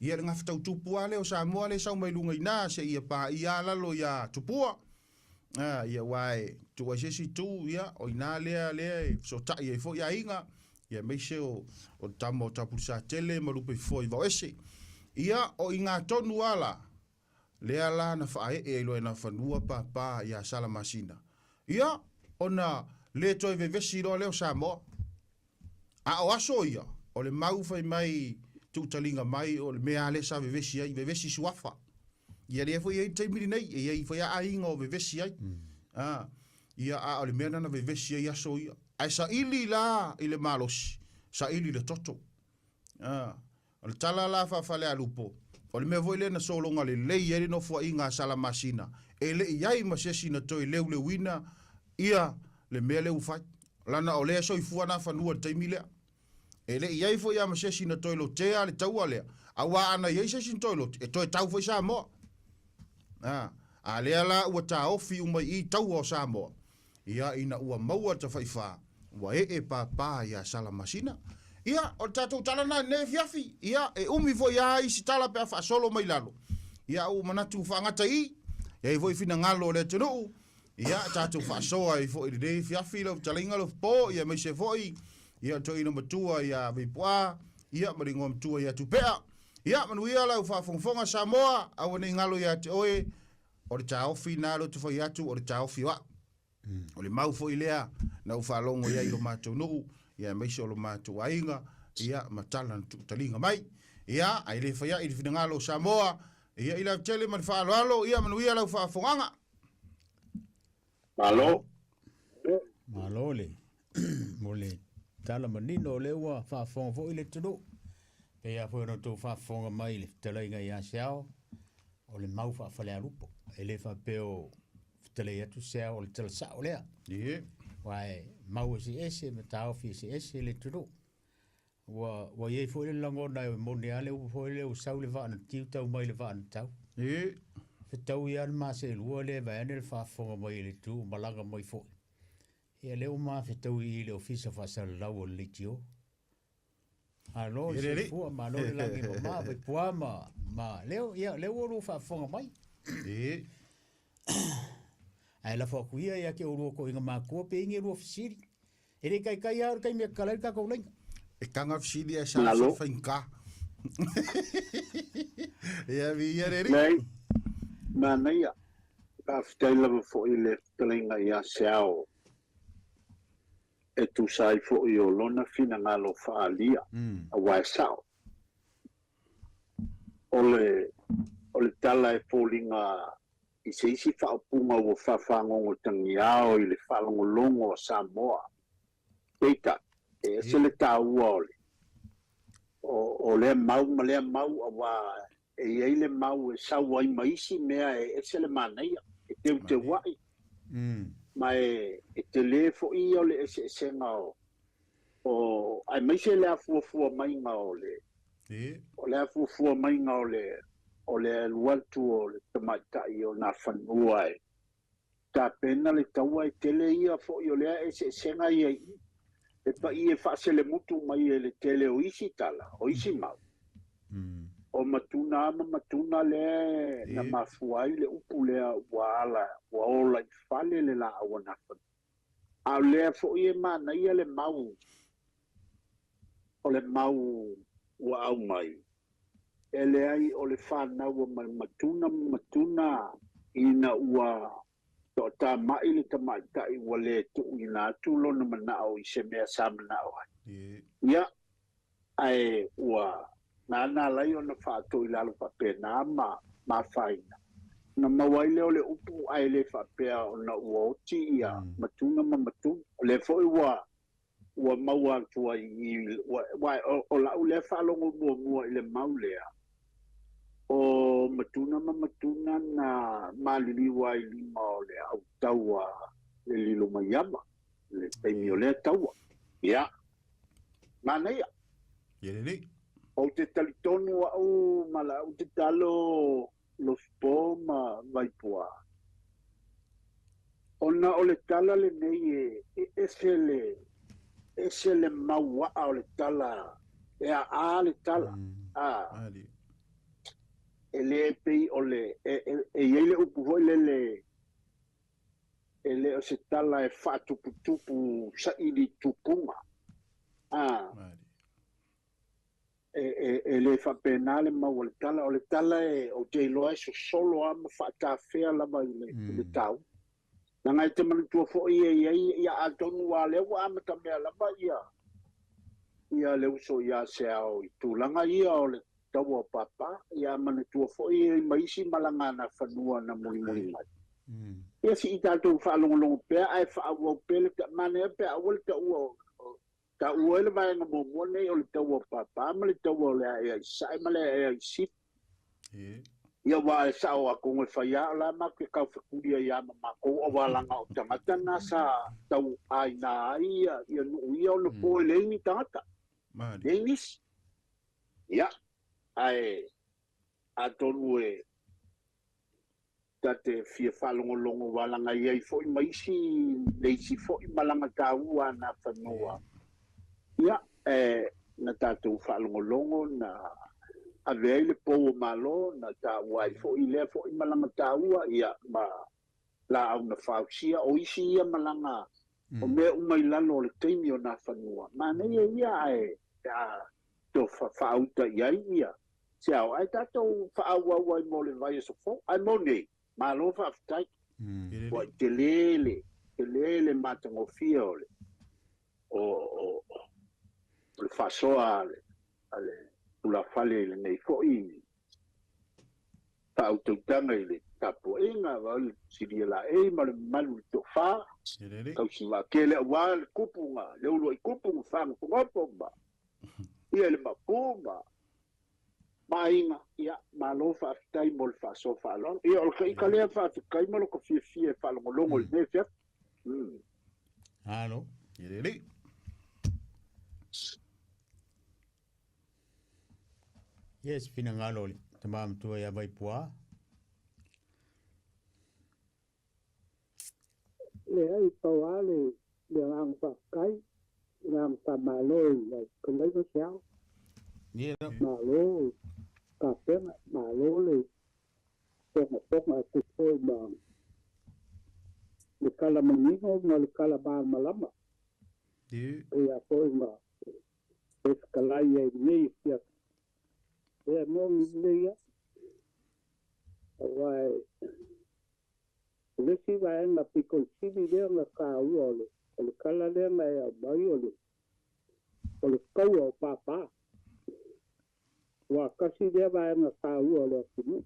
ia le gafa tau tupu lava lea o Samoa lea e sau mai luga i ina seia paia lava lalo ia Tupua. A, ia aua e tuu ai se isi itu, ia o ina lea lea e fesootai ai foi aiga, ia aemaise o, o le tama o Tapulisatele ma Lupeifua i Vaoese. Ia o iga tonu lava la, Lea la na faaee ai loa e Nafanua pāpā iā Salamasina. Ia, ona le toe vevesi loa lea o Samoa. A o aso ia, o le mau fai mai tuutaliga mai o le mea lava lea sa vevesi ai, vevesi suafa. Ia lea foi e i ai le taimi lenei, e i ai foi lava aiga o vevesi ai. A, ia, a o le mea lena na vevesi ai aso ia. Ae saili la i le malosi, saili i le toto. A, o le tala la faa-Falealupo, o le mea foi lea na sologa lelei ai le nofoaiga a Salamasina, e le i ai ma se isi na toe leuleuina ia le mea lea ua fai, lana o lea e soifua Nafanua i le taimi lea. E le i ai foi a ma se isi na toe lotea le taua lea, aua ana i ai se isi na toe lote, e toe tau foi Samoa. A, a lea la ua taofi uma i i taua o Samoa, Ia, ina ua maua le tafaifā, ua ee pāpā iā Salamasina. Ia, o le tatou tala lena i lenei afiafi. Ia, e umi foi lava isi tala pe a faasolo mai lalo. Ia, ua ou manatu ua faagata i i. E i ai foi finagalo o le atunuu. Ia, tatou faasoa ai foi i lenei afiafi lau fetalaiga Alofapo, ia aemaise foi ia le toeaina matua ia Vaipuā, ia ma le igoa matua ia Tupea. Ia, manuia lau faafogafoga Samoa, aua ne i galo ia te oe O le taofi na lea ou te fai atu, o le taofi o au. O le mau foi lea na ou faalogo i ai i lo matou nuu, ia aemaise o lo matou aiga, ia ma tala na tuutaliga mai. Ia, ae le fai ai i le finagalo o Samoa, ia i lautele ma le faaaloalo, ia manuia lau faafogaga. Malo. Malo le mo le tala manino o lea ua faafofoga foi le atunuu. Pei lava foi ona outou faafofoga mai i le fetalaiga ia Seao, o le mau faafalealupo. E le faapea o fetalai atu Seao o le tala sao lea. Ie. Aua e mau eseese ma taofi eseese le atunuu. Ua, ua i ai foi le lagona e moni lava le upu foi lea ua sau le vaa na tiu tau mai le vaa na tau. Ie. Fetaui lava le ma seelua lea vaeane le faafofoga mai e le itu malaga mai foi. Ia lea ua ma fetaui i le Ofisa Faasalalau o le Leitio. Malo le soifua, malo le lagi mama, Vaipua ma, ma Leo, ia lea ua oulua faafofoga mai. Ie. Ae lafo atu ia ia te oulua toeaiina matua pe i ai ni lua fesili. E le taitai lava o le taimi e tatala ai le tatou laina. E taga fesili ae sa se faigata. Ia viia le Alii. Leai, manaia. Faafetai lava foi i le fetalaiga ia Seao e tusa ai foi o lona finagalo faaalia, aua e sao. O le, o le tala e foliga i se isi faaupuga ua faafagogotagiao i le faalogologo a Samoa. Peitai, e ese le taua o le, o, o lea mau ma lea mau, aua e i ai le mau e sau ai ma isi mea e ese le manaia, e teuteua'i, ma e, e tele foi ia o le eseesega o, o, aemaise le afuafua maiga o le, o le afuafua maiga o le, o le alu atu o le tamaitai o Nafanua e tapena le taua, e tele ia foi o lea eseesega ia i i. E pa'i e faaselemutu mai e le tele o isi tala, o isi mau. O Matuna a ma Matuna lea na mafua ai le upu lea ua ala, ua ola i fale le laau a Nafanua. A o lea foi e manaia le mau, o le mau ua aumai, e leai o le fanau a Matuna ma Matuna ina ua toatama'i le tamaitai ua le tuuina atu lona manao i se mea sa manao ai. Ia, Ae ua na lai ona faatoi lalo faapena ma mafaina. Na maua ai lea o le upu ae le faapea ona ua oti ia matuna ma matuna. O lea foi ua maua atu ai i o lau lea faalogo muamua i le mau lea. O matuna ma matuna na maliliu ai lima o le autaua le lilo mai ama. Le taimi o lea taua. Ia, manaia. Ia lelei. Ou te talitonu au ma lau te talo Lofo ma Vaipua. Ona o le tala lenei e ese le mauaa o le tala, e a le tala. E le pei o le, e iai le upu foi lele, e le o se tala e faatuputupu saili tupunga. E le faapena le mau o le tala. O le tala e o te iloa e sosolo a ma faatafea lava i le tau. Nanga e te manutua foi e iai ia atonu a lea ua amatamea lava ia le uso ia se ao i tulaga ia o le taua o papa. Ia manutua foi e maisi malaga na fanua na mulimuli mai. Ia si i tatou faalogologo pea ae faaauau pea le manea pea aua le taua taua ai le vaega muamua nei o le taua o papa ma le taua o le ae ai sae ma le ae ai sif. Ia ua e sao a kongo e whaia o la ma ke kau whakuria ia ma mākou o walanga o tangata nā sa tau ai nā ai ia nuu ia o le po e leini tangata. Leinis. Ia, ae atonu e tate fia whalongolongo walanga ia i foi maisi leisi foi malanga tāua nā whanua. Ia, na tātou whalongolongo na ave ai le pou o malo na tāua ai foi lea foi malanga tāua ia ma la au na whausia o isi ia malanga o mea umai lalo o le taimi o nā whanua. Ma nei ia ae tō whaauta ia ia. Se au ai tātou whaauau ai mō le vai e sofo. Ai mō nei, malo whaaftai. Ua i te lele matangofia o le o le whasoa a le tulafale i lenei foi whaautautanga i le tapuainga wa le silia la e ma le malu le tofā kausi wā kele wā le kupunga le ulu i kupunga whangapongopo ma ia le mapu ma mainga ia malo whaaftai mo le whaasoa whaalolo ia o le kaika lea whaafekai ma loko fiafia e whaalongolongo le nei fiafi. Alo. Lelei. Yes, finangalo le tamam tua ia Vaipua. Le ai pau a le ang whakai, le ang whamalo i le kalai ma seao. Malo, ka penga, malo le tonga tonga te foi ma le kala manino ma le kala malama. E a foi ma e kalai e nei fia. E mo nei ia. Wai le si vai na piko sivi le na ka ua o le kala le na e mai o le kaua o papa. Wa kasi le vai na ka ua le kunu.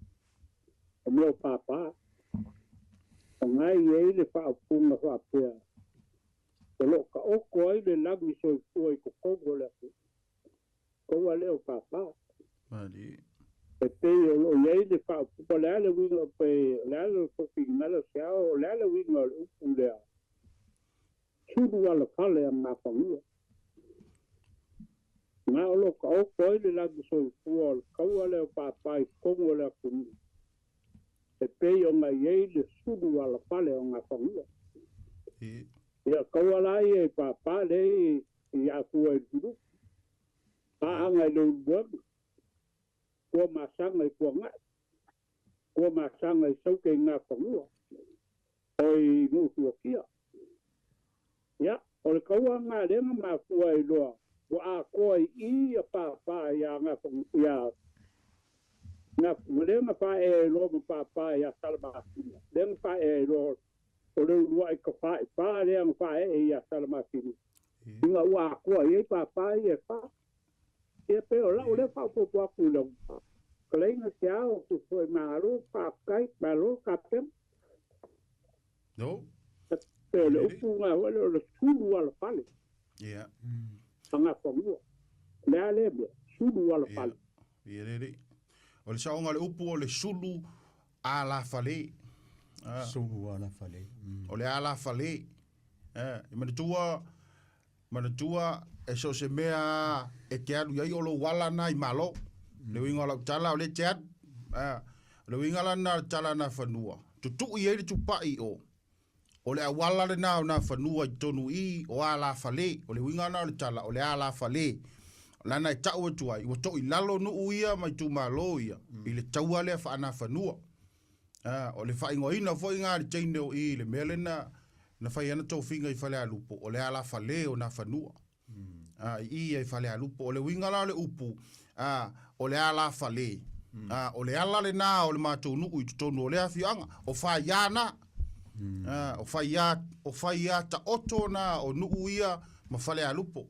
O meu papa. O ngai e le whaapunga whaapea. O lo ka oko ai le lagi soifua i kokongo le atu. Kaua le o papa. Mali. E pei o lo iai le whaapunga le ale winga pe, le ale foki ngala se ao, le ale winga le upu lea. Sulu ala fale a ngā whangua. Ngā o lo ka oko ai le lagi soifua o le kaua le o papa i kokongo le atu. E pei o ngai ei le sulu ala fale o ngā whangua. Ia kaua lai e papa le i afua i turu. Paanga i le uluaga. Kua masanga i kua ngai. Kua masanga i sauke i ngā whangua. O i ngutua kia. Ia, o le kaua ngā lenga mafua i loa. Ua a koa i i a papa ia ngā whangua. Ngā lenga wha e loa ma papa ia Salamasina. Lenga wha e loa o le ulua i ka wha i wha lea wha e ia Salamasina. Inga ua a koa i e papa i e wha. Ia pe o lau lea faaopoopo atu i lau fetalaiga Seao Tufuaimagalo, faafetai, malo kapena. No. Pe o le upu na foi lea o le sulu alafale. Ia. Agafanua. O le a lea mea, sulu alafale. Ia, lele. O le saoga o le upu o le sulu alafale. Sulu alafale. O le alafale. E manatua, manatua e so o se mea e te alu i ai o lou ala na i Malo. Le uiga o lau tala o lea e te alu. O le uiga la lena o le tala na fanua. Tutui ai le tupai o. O le auala lena o nā fanua i totonu i o alafale. O le uiga lena o le tala, o le alafale. Lana e tau atu ai, ua toʻi lalo nuu ia ma itumalo ia i le taua lea faanafanua. O le faaigoaina foi ngā le teine o i le mea lena na fai ana tofiga i Falealupo, o le alafale o nafanua. I i ai Falealupo. O le uiga la o le upu, o le alafale. O le ala lena o le matou nuu i totonu o lea afioaga, o Faiā na. O Faiā, o Faiā taoto na o nuu ia ma Falealupo.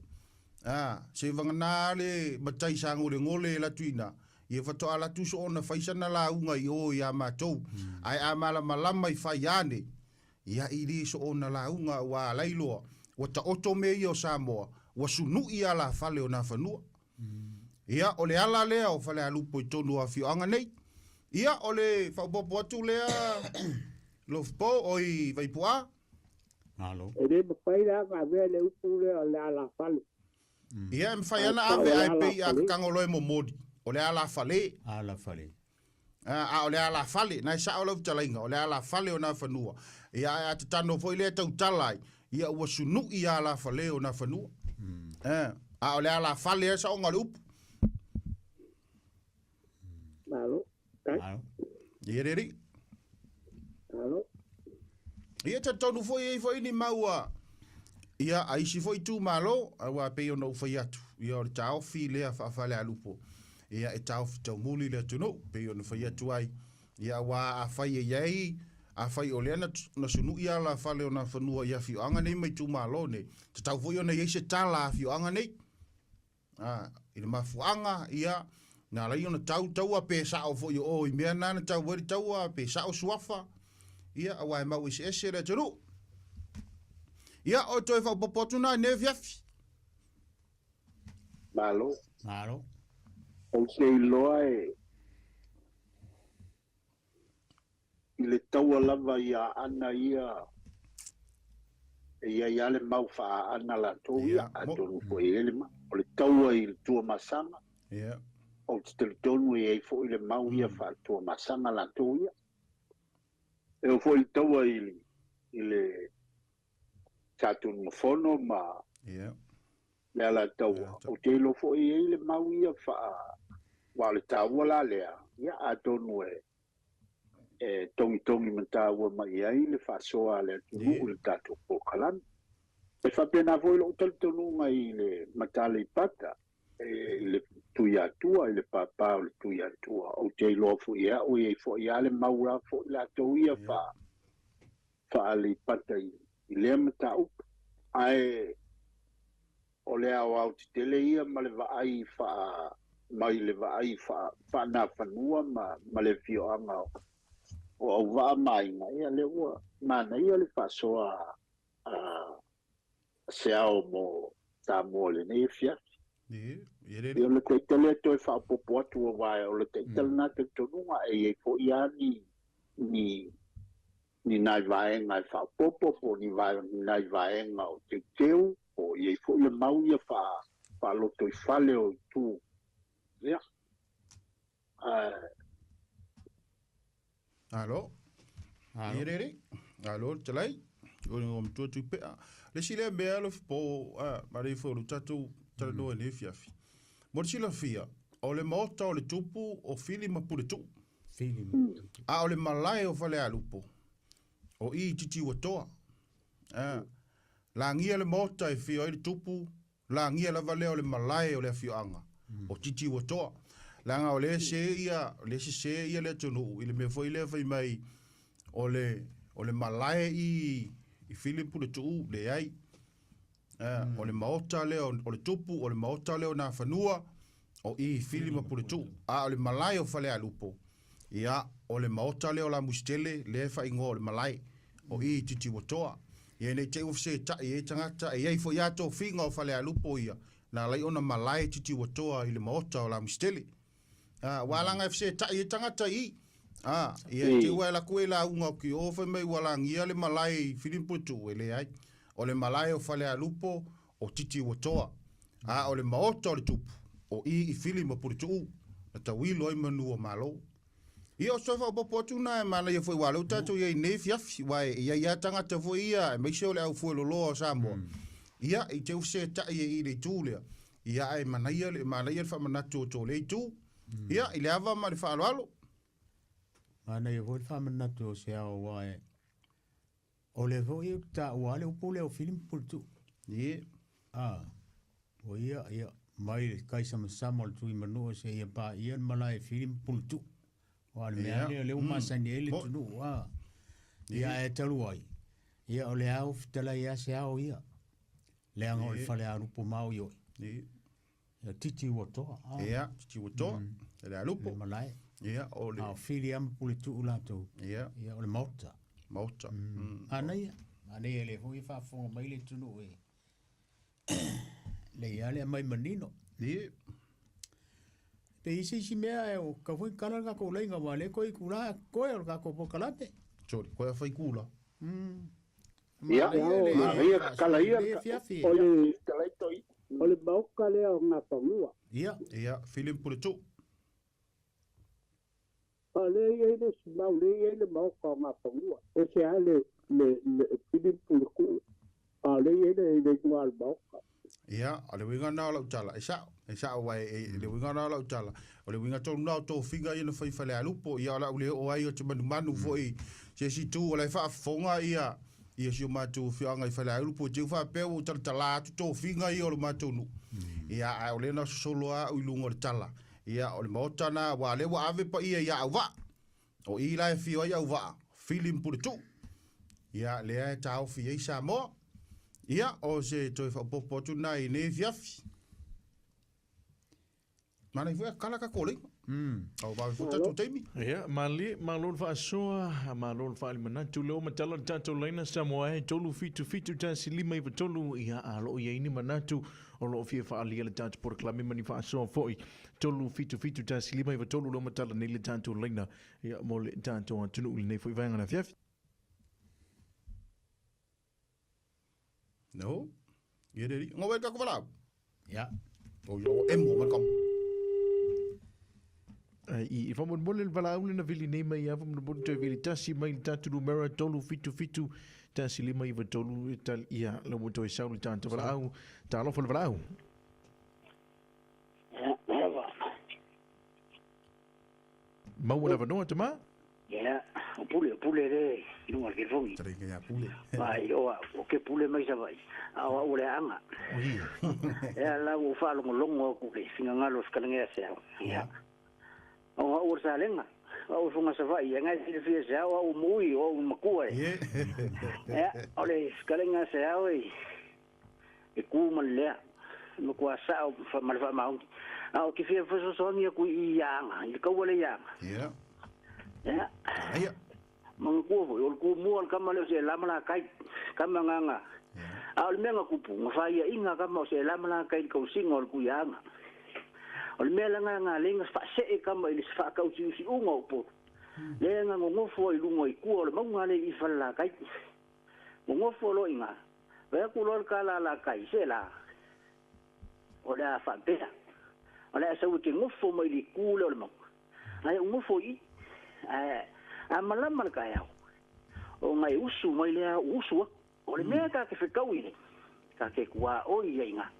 Se vagana le matai sagolegole e latu ina, ia faatoa alu atu soona fai sana lauga i o iā matou. Ae a malamalama i Faiā nei, ia i le soona lauga ua alai loa, ua taoto mea ia o Samoa, ua sunui alafale o Nafanua. Ia, o le ala lea o Falealupo i totonu o afioaga nei. Ia, o le faaopoopo atu lea Lofopo, oi Vaipu'a. Malo. E le mafai la ona avea le upu lea o le alafale. Ia, e mafai lava ona ave, ae pei a tatagoloa e momoli, o le alafale. Alafale. A o le alafale, na e sao lau fetalaiga, o le alafale o Nafanua. Ia, ae a tatano foi lea e tautala ai, ia ua sunui alafale o Nafanua. A o le alafale lava saoga o le upu. Malo. Malo. Ia le alii. Malo. Ia talitonu foi e i ai foi ni mau a ia a isi foi itumalo, aua pei ona ou fai atu, ia o le taofi lea faa-Falealupo, ia e taofi taumuli le atunuu, pei ona fai atu ai, ia aua afai e i ai, afai o lea na, na sunui alafale o Nafanua i afioaga nei ma itumalo nei, tatau foi ona i ai se tala a afioaga nei. I le mafuaaga, ia, na ala ai ona tau taua pe sao foi o o i mea na na tau ai le taua, pe sao suafa, ia, aua e mau eseese le atunuu. Ia, o toe faaopoopo atu na i lenei afiafi. Malo. Malo. Ou te iloa e i le taua lava i Aana ia, e i ai lava le mau faa-Aana latou ia, atonu foi e i ai le mau. O le taua i le Tuamasaga, ou te talitonu e i ai foi le mau ia faa-Tuamasaga latou ia. E oo foi i le taua i le Satunumafono ma le Alataua, ou te iloa foi e i ai le mau ia faa... aua o le taua la lea, ia atonu e e togitogi mataua mai ai le faasoa a le atunuu i le tatou polokalame. E faapena foi lou talitonuga i le Mataleipata, i le Tuiatua, i le pāpā o le Tuiatua. Ou te iloa foi e au e i ai foi lava le mau la foi latou ia faa-Aleipata i lea mataupu. Ae o le aoaotetele ia ma le vaai faa, mai le vaai faa, faanafanua ma, ma le afioaga o Auvaa ma Aiga, ia lea ua manaia le faasoa a Seao mo Samoa i lenei afiafi. Ia o le taita lea toe faaopoopo atu aua o le taita lena talitonuga e i ai foi lava ni, ni, ni nai vaega e faaopoopo po o ni nai vaega o teuteu, po o i ai foi le mau ia faalotoifale o itu. Ia. Ae. Alo. Alo. Ia rere. Alo, talai. O le matua tui pea. Le isi lea mea alofi po, a, ma le ifo o le tatou talanoa i lenei afiafi. Mo le silafia, o le maota o le tupu o Fili ma Puletuu. Fili ma Puletuu. A o le malae o Falealupo, o i i Titiuatoa. A, lagia le maota e fio ai le tupu, lagia lava lea o le malae o le afioaga o Titiuatoa. Leaga o lea se ia, o lea sese ia le atunuu i le mea foi lea fai mai o le, o le malae i, i Fili ma Puletuu, leai. O le maota lea o le tupu, o le maota lea o Nafanua. O i Fili ma Puletuu. A o le malae o Falealupo, ia, o le maota lea o Lamusitele, lea e faaigoa o le malae. O i i Titiuatoa. Ia ne i te i ua feseta'i ai tagata, e i ai foi lava tofiga o Falealupo ia, na ala ai ona malae Titiuatoa i le maota o Lamusitele. A, ua alaga e feseta'i ai tagata i i. A, ia i te i ua e alu atu e lauga atu i o fai mai ua lagia le malae i Fili ma Puletuu, e leai. O le malae o Falealupo, o Titiuatoa, a o le maota o le tupu, o i i Fili ma Puletuu, na tauilo ai manu o Malo. Ia, o se toe faaopoopo atu lena e manaia foi aua o lea ua tatou i ai i lenei afiafi, aua e i ai lava tagata foi ia, aemaise o le aufueloloa o Samoa, ia, i te i ua fesetai ai i le itu lea, ia, ae manaia le, manaia le faamanatu o tō lea itu. Ia, i le ava ma le faaaloalo. Manaia foi le faamanatu o se ao aua e O lea foi ou te taua lava le upu lea o Fili ma Puletuu. Ie. A, o ia, ia, mai le kaisamasama o le Tuimanua seia paia le malae e Fili ma Puletuu. Aua o le mea lava lea o lea ua masani ai le atunuu, a. Ia, ae talu ai, ia o le ao fetalai lava se ao ia, leaga o le Falealupo maoioi. Ie. Ia, titi ua toa. Ia, titi ua toa. Le alupo. Le malae. Ia, o le... A o Fili lava ma Puletuu latou. Ia. Ia, o le maota. Maota. Manaia. Manaia o lea foi e faafofoga mai le atunuu e lelei lava le aumai manino. Ia. Pe i ai se isi mea e tatau foi ona kala le tatou laina aua o lea e toe itula totoe o le tatou polokalame. Sorry, koe a whai kula. Ia, Manaia le manaia kala ia le afiafi. O le o le maoka lea o Gafanua. Ia. Ia, Fili ma Puletuu. A o lea e i ai le isi mau, lea e i ai le maoka o Gafanua. Ese lava le le le Fili ma Puletuu, a o lea e i ai le le igoa o le maoka. Ia, o le uiga lena o lau tala, e sao, e sao, aua e, le uiga lena o lau tala, o le uiga tonu lena o tofiga ia na fai i Falealupo, ia o le a ou le oo ai, ou te manumanu foi i se isi itu, o la e faafofoga ia, ia si o matou afioaga i Falealupo, i te i ua faapea ua ou talatala atu tofiga ia o le matou nuu, ia, ae o lea na sosolo lava au i luga o le tala, ia, o le maota lena, aua o lea ua ave paia ia Auvaa, o i la e afio ai Auvaa, Fili ma Puletuu, ia, lea e taofi ai Samoa. Ia, o se toe faaopoopo atu lena i lenei afiafi. Manaia foi a kala tatou laina. Au vave foi tatou taimi. Ia, malie, malo le faasoa, malo le faalimanatu. Lea ua matala le tatou laina Samoa e 377 1593, ia, a lo o i ai ni manatu o lo o fia faaalia le tatou polokalame ma ni faasoa foi. 377 1593 lea ua matala nei le tatou laina, ia, mo le tatou atunuu i lenei foi vaega o le afiafi. No. Ia le alii. Ngau e taku valaau. Ia. O ia o emo mai kama. Ai, i faamolemole le valaau lena vili nei mai ia faamolemole toe vili tasi mai le tatou numera 377 1593 e tali ia la ua toe sau le tatou valaau. Talofa le valaau. Maua le avanoa tama. Ia, o Pule, o Pule le i luga o le telefoni. Taringa ia Pule. Vai, o au, o ke Pule mai Savaii, a o au o le Aanga. Ea la ua ou faalogologo aku i le finagalo o fetalaiga ia Seao. Ia. O au o le Salega, o au o le Fofoga Savaii, e ngai silafia e Seao, o au o Mui, o au o Matua e. Ea, o le fetalaiga a Seao e, e ku ma le lea, e matua sao ma le faamaoni. A ou te fia fesoasoani atu i Aanga, i le taua lea i Aanga. Ia. Ia. Ia. Manatua foi, o le tumua o le tama lea o Seela ma Lakai, tama na na. A o le mea na tupu, na faiaina tama o Seela ma Lakai i le tausiga o le Tuiaana. O le mea la na na lea na faasee tama i le faatausiusiuga o Upolu, lea na nonofo ai i luga i tua o le mauga lea i Falelatai. Nonofo loa i ina, vaai atu loa le tala a Lakai, Seela, o le a faapea, o le a sau e te nofo mai i le itu lea o le mauga. Ae ou nofo i i, ae a malama le taeao, ona e usu mai lea ou usu aku. O le mea ta te fetaui ai, ta te tuaoi ai i ina.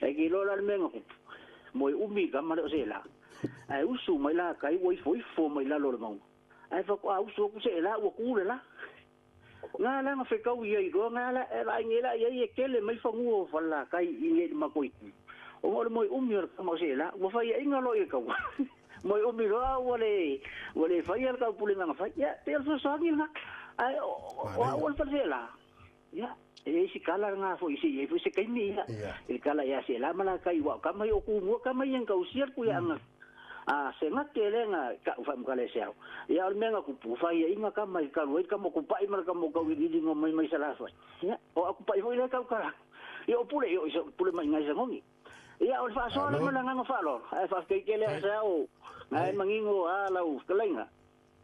E te iloa la le mea na tupu, moe umi i tama lea o Sela, ae usu mai la tai ua ifoifo mai lalo o le mauga. Ae faatoa usu atu Sela ua tu le la. Nga la na fetaui ai loa, nga la e vaai nei la i ai e tele mai fanua o Falelatai i nei le matou itu. Ona o le moe umi o le tama o Sela, ua faiaina loa i le taua. Moe umi loa ua le ua le faia le taupulega na fai. Ia, pei o le fesoasoani lena. Ae o au o le fale Sela. Ia, e leai se tala lena foi se i ai foi se taimi, ia, i le tala ia Seila ma Lakai, aua o tama ia o Tumua, tama ia na tausia le kuiaaga a Senate lea na tau faamatala e Seau. Ia, o le mea na tupu, faiaina tama i talu ai le tama o Tupai ma le tama o Tauiliiliga mai mai Salafai. Ia, o au Tupai foi lea e tautala atu. Ia, o Pule, ia, o Pule mai i Sagogi. Ia, o le faasoa lea ma le agaga faaaloalo, ae faafetai tele lava Seau, na e manino lava lau fetalaiga.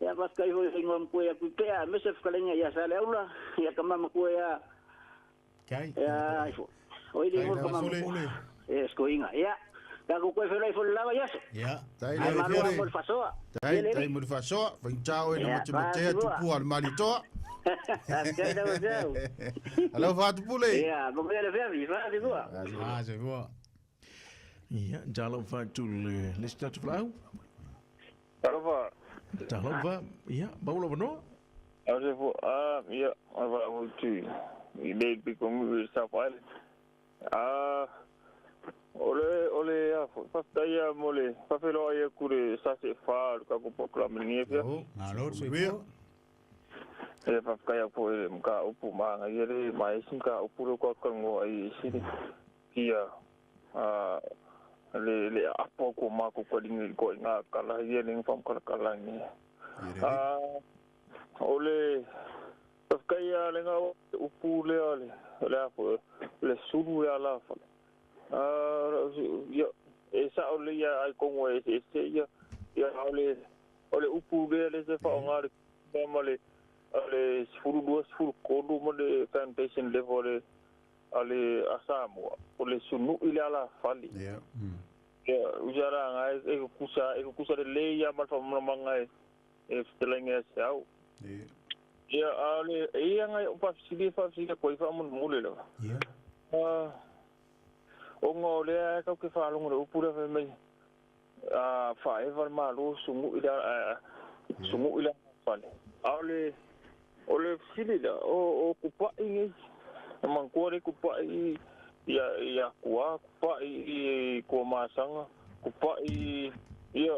Ia faafetai foi i ingoa matua ia Tuipea aemaise fetalaiga ia Saleaula, ia tama matua ia ia ifo. O ile ingoa tama matua. E skoinga. Ia tatou toe feiloai foi le lava i aso. Ia. Tai Ae le malo fole. mo le faasoa. Tai Ia le tai mo le faasoa, faigata oe na Ia, matematea faatulua. tupua le malitoa. Faafetai lau Afioga. Alofa atu Pule. Ia, manuia le afiafi. Faatulua. Faatulua. Ia, talofa atu le le isi tatou falaau. Talofa. Talofa, ia, maua lou avanoa. Au se fo, ah, ia, a va mo tu. I le bi ko mu sa fale. Ah, ole ole a fo, fa tai a mo le, fa felo ai ku le sa se fa ka ko po kla ni fia. Malo se fo. E fa kai a po e mka upu ma nga ye le ma e sin ka upu ro ko ka ngo ai si ia a le le apo ko ma ko ko lingi ko nga kala ye ling fam kala kala ni a o le kai a le nga upu le ale le apo le sulu le ala fa a ya e sa o le ya ai kongo e se ya ya o le o le upu le le se fa o nga le ma le le sefulu lua sefulu tolu ma le foundation level le a le a Samoa o le sunui le ala fali. Yeah. Ia usa la nga e kusa e kusa le le ia ma fa manga e e ftelenge se au. Yeah. Ia a le e ia nga o pa sili fa sili ko fa mun mule le. Yeah. Ah o ngo le a ka ke fa longo le upura fe mai a fa e val ma lo sungu ila sungu ila fali. A le o le sili la o kupa ingi man kua le kupa i ia ia kua kupa i ko masanga kupa i ia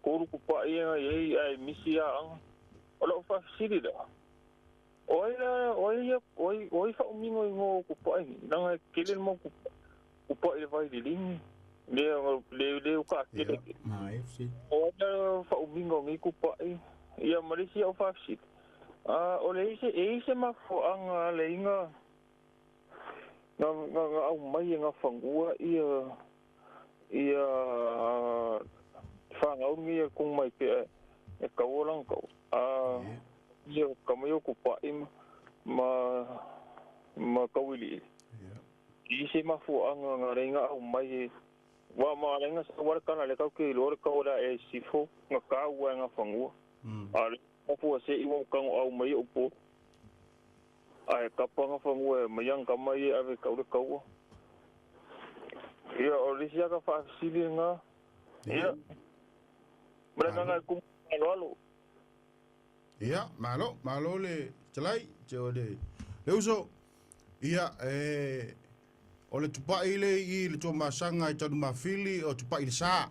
koru kupa i ia ai misi a o lo fa sili la oi la oi oi oi fa umingo ngo kupa i nanga kele mo kupa i vai lilingi le le le ka kele Ai si. o la fa umingo ngi kupa i ia Malaysia o fa sili a o le ise e ise ma fo anga le inga nga nga au mai nga fangua ia ia fa ngau ngi kung mai pe e kawolang kau a ia kamayo ku pa im ma ma kawili ise ma fo anga nga le inga au mai wa ma le inga sa war kana le kau ke lo kau la e sifo nga kau nga fangua a Apo se i wong kang au mai opo. Ai kapanga fangua mayang kamai ave kau le kau. Ia o lisia ka fa sili nga. Ia. Mara nga ku alo. Ia malo malo le chalai che o le. Le uso ia e o le tupai le i le to masanga i tanu mafili o tupai le sa.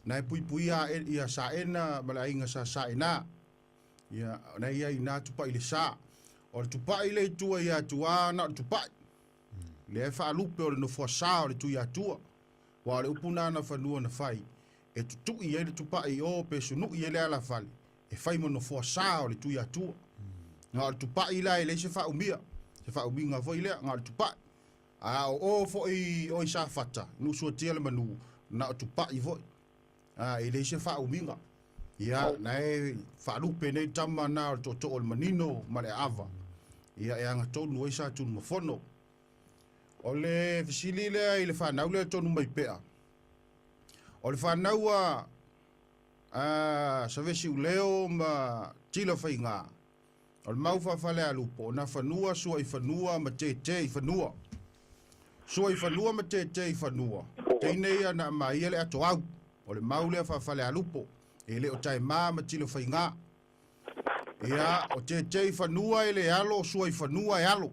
Na e pui pui ia sa ena mala inga sa sa ena. Ia na ia ina tupai le sa. O le tupai le tua ia tua na tupai. Le fa lupe o le nofo sa o le tu ia tua. Wa le upuna na fanua na fai. E tutu i le tupai o pe sunu i le ala fale. E fai mo nofo sa o le tu ia tua. Nga o le tupai la e le se fa umia. Se fa uminga foi le nga o le tupai. A o foi o isa fata. Nu suatia le manu na o tupai foi. A e le se fa uminga. Ia na e whalupe nei tama na o toto o le manino ma le ava. Ia e anga tonu e sa tunu mafono. O le fisili lea i le whanau lea tonu mai pea. O le whanau a savesi uleo ma tila whainga. O le mau whawhale a lupo. Na whanua sua i whanua ma te te i whanua. Sua i whanua ma te te i whanua. Teinei ana ma ia le ato au. O le mau lea whawhale a lupo. E le o tai mā ma tilo whainga. Ia, o te te i whanua e le alo, sua i whanua e alo.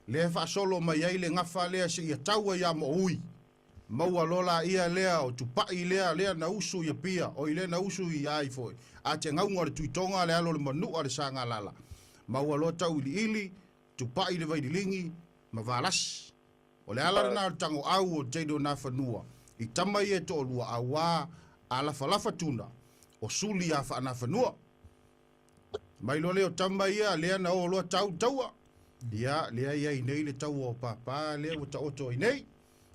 Le whaasolo mai ai le ngawha lea se ia taua ia mo ui. Maua lola ia lea o tupai lea, lea na usu ia pia, o i lea na usu i ai foi. A te ngaunga o le tuitonga le alo le manua le sanga lala. Maua loa tau ili ili, Tupai le Vaililigi ma Valasi. O le ala lena o le tagoau o le tele o Nafanua i tama ia e toalua auā a lafalafa tuna o suli a faa-Nafanua. Mai loa lea o tama ia lea na o loa tau le taua. Ia, lea e i ai nei le taua o Papa lea ua taoto ai nei.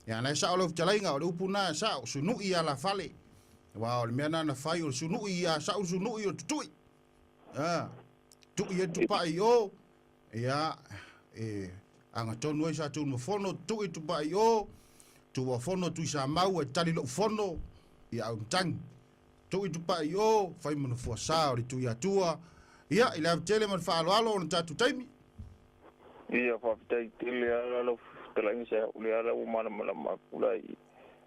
Ia, na e sao lau fetalaiga, o le upu na e sao, sunui a lafale. Aua o le mea na na fai o le sunui, a sao le sunui o le tutui. A, tui e tupai i o, ia, e agatonu ai sa Tunumafono, tui tupai i o, Tuafono Tuisamau e tali lou fono, ia au matangi. Tui tupai i o, fai ma nofoa sa o le Tuiatua, ia, i le ava tele ma le faaaloalo o le tatou taimi. Ia, faafetai tele lava lau fetalaiga se au lea la ua malamalama atu la i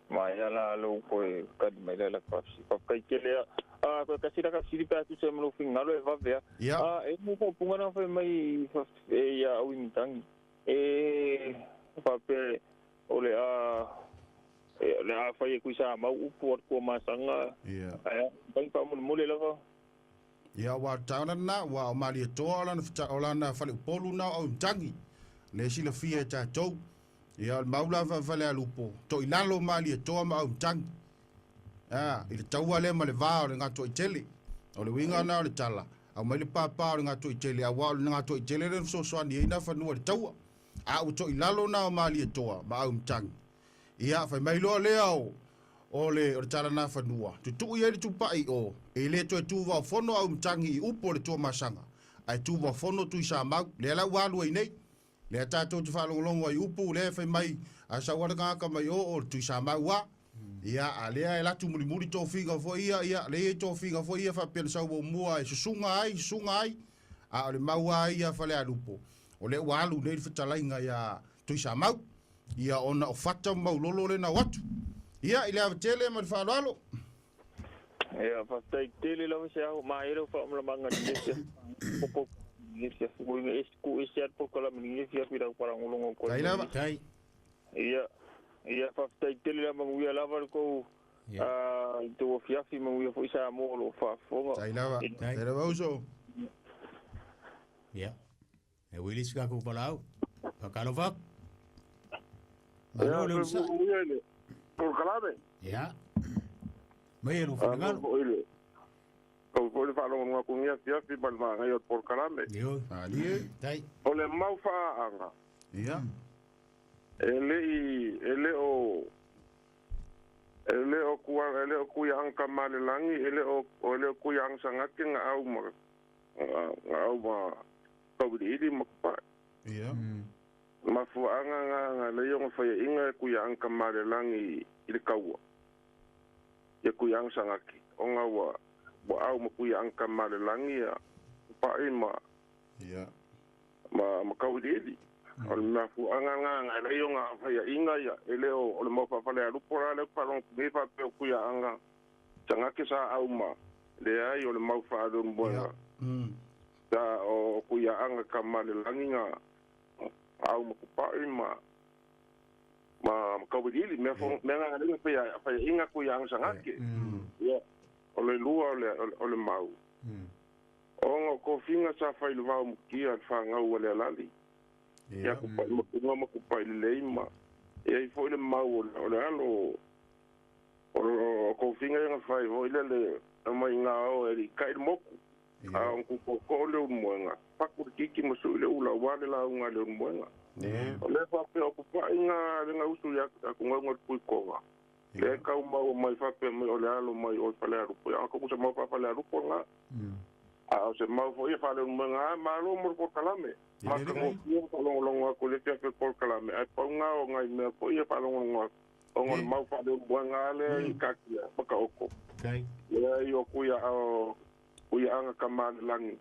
maea la lou toe tali mai la faafetai tele lava. A toe tasi la ka fesili pe a tusa ai ma lou finagalo e vave lava. A e mo faaupuga na fai mai e ia Auimatagi e faapea o le a le a fai atu i Samau upu a le Tuamasaga ae a Matagi faamolemole lava. Ia, aua o le taona lena, ua o Malietoa o lana, o lana faleupolu lena o Auimatagi, lea e silafia e tatou. Ia, o le mau la Falealupo, toilalo Malietoa ma Auimatagi. A, i le taua lea ma le va o le Gatoaitele. O le uiga lena o le tala, aumai le pāpā o le Gatoaitele, aua o le Gatoaitele lea na fesoasoani ai Nafanua i le taua. A ua toilalo na o Malietoa ma Auimatagi. Ia, fai mai loa lea o, o le, o le tala Nafanua, tutui ai le tupai o, e le toe tuvaofono Auimatagi i upu o le Tuamasaga, ae tuvaofono Tuisamau, lea la ua alu ai nei. Lea tatou te faalogologo ai i upu lea e fai mai, a sau lava le tagata mai o, o le Tuisamau a. Ia, a lea e latu mulimuli tofiga foi ia, ia, lea e i ai tofiga foi ia faapea na sau muamua e susuga ai, susuga ai, a o le mau lava ia a Falealupo, o lea ua alu nei le fetalaiga ia Tuisamau, ia ona o Fata ma Maulolo lea na o atu. Ia, i le ava tele ma le faaaloalo. Ia, faafetai tele lava se aho maea lau faamalamaga i lenei afiafi. Popo i lenei afiafi. Ua ina ese tu ese lava le polokalame i lenei afiafi i lau faalogologo atu ai. Tai lava. Tai. Ia, ia faafetai tele lava manuia lava le tou le tou afiafi manuia foi Samoa o lo o faafofoga. Tai lava. Tai. Tai lava uso. Ia. E ui le isi tatou valaau. Faatalofa atu. Malo le onosai. Polokalame. Ia. Mai e lou finagalo. Tau foi le faalogologo atu i lenei afiafi ma le manaia o le polokalame. Ioe. Malie. Tai. O le mau faaaaga. Ia. E le i, e le o, e le o kua, e le o kuiaaga Tamalelagi, e le o, e le o kuiaaga Sagate na au ma, na au ma Tauiliili ma Kupae. Ia. Mafuaaga na na lei ona faiaina e kuiaaga Tamalelagi i le taua. Ia kuiaaga Sagate, ona ua, ua au ma kuiaaga Tamalelagi ia Kupae ma, Ia. ma, ma Tauiliili. O le mafuaaga na na lei ona faiaina ia, e le o, o le mau faafalealupo la lea ou te faalogo atu nei faapea o kuiaaga Sagate sa au ma, leai o le mau faaleumuega. Sa o kuiaaga Tamalelagi na au ma Kupae ma ma Tauiliili mea fo mea na na faia faiaina kuiaaga Sagate. Ia o le lua o le o le mau. Ona o tofiga sa fai i le vao mutia le fanau a le alali. Ia Kupae ma ma Kupae lelei ma e i ai foi le mau o le alo o tofiga ia na fai foi lea le aumai ngā o e likai le moku. A o kukoko le ulumoega, paku le kiki ma sui le ula aua le lauga a le ulumoega. O lea faapea o Kupae ngā le gausu ia aku gauga le puikoga. Lea e kau maua mai faapea mai o le alo mai o i Falealupo. Ia ako se mau faa-Falealupo ngā. A o se mau foi e faaleulumoega a malo mo le polokalame. Matagofie le faalogologo atu i le afiafi o le polokalame, ae pau ngā o ngai mea foi e faalogologo atu. Ona o le mau faaleulumoega a lea i taatia ma taoto. Lea i o kuia o kuiaaga Tamalelagi.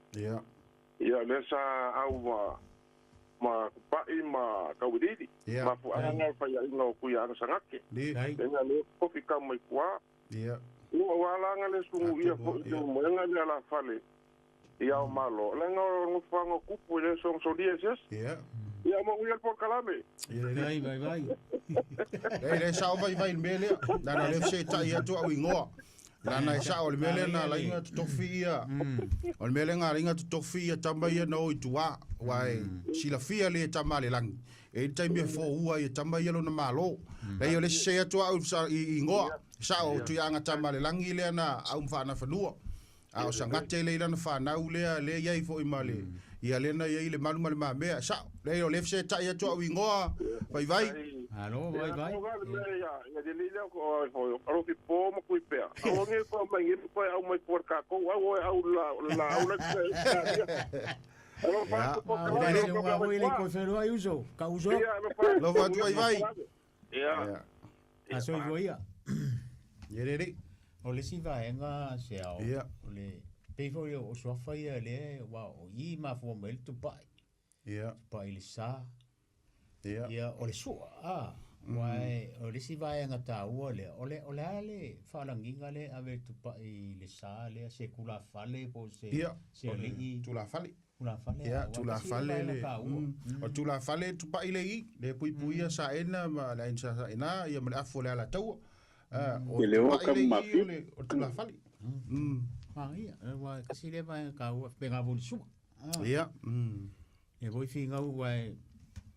Ia lea sa au ma ma Kupa'i ma Tauiliili. Mafuaaga o le faiaina o kuiaaga Sagate. Lea lea kofi kau mai tua. Ia ua alaga le sugu ia foi le moega le alafale i ao malo. Leaga o nofoaga o kupu e le sogasolia e se asi. Ia manuia le polokalame. Vai, vai, vai. E le sao vaivai i le mea lea. Leaga o lea fesetai atu au igoa. Lana e sao o le mea lea na ala ai ona totofi ia, o le mea lea na ala ai ona totofi ia tama ia na o i tua, aua e silafia le tama a le lagi, e i ai le taimi e foua ai e tama ia lona malo. Leai o le isi atu au i igoa, e sao o Tuiaga tama a le lagi lea na au ma faanafanua. A o Sagate lea i lana fanau lea, lea e i ai foi ma le, ia lea na i ai le malu ma le mamea, e sao. Leai o lea e fesetai atu au igoa, Vaivai. Malo, Vaivai. Ia lelei lea alofi po ma kui pea. Aua nei koe aumai nei koe au mai fua i le tatou au oe au la laau la Alofa atu po Ia, le uga foi le koe whenua i uso, ka uso. Alofa atu Vaivai. Ia. A soifua ia. Ia lelei. O le isi vaega se ao, o le, pei foi o suafa ia lea, aua o i mafua mai ai le tupai. Ia. Tupai i le sa. Ia. Ia, o le sua, a. Aua o le isi vaega taua lea, o le, o le a le faalagiga lea e ave i le tupai i le sa lea, se tulafale po o se, se alii. Tulafale. Tulafale, Ia, aua kasi tulafale le le, vaega taua. o le tulafale tupai le i, le puipuia Saena ma le Aiga Sa Saena, ia ma le afu o le Alataua. O E le le oa tupai ka le i, mafi. o le tulafale. Manaia, aua e kasi lea vaega taua, faapena foi i le sua. Ia. E foi finau aua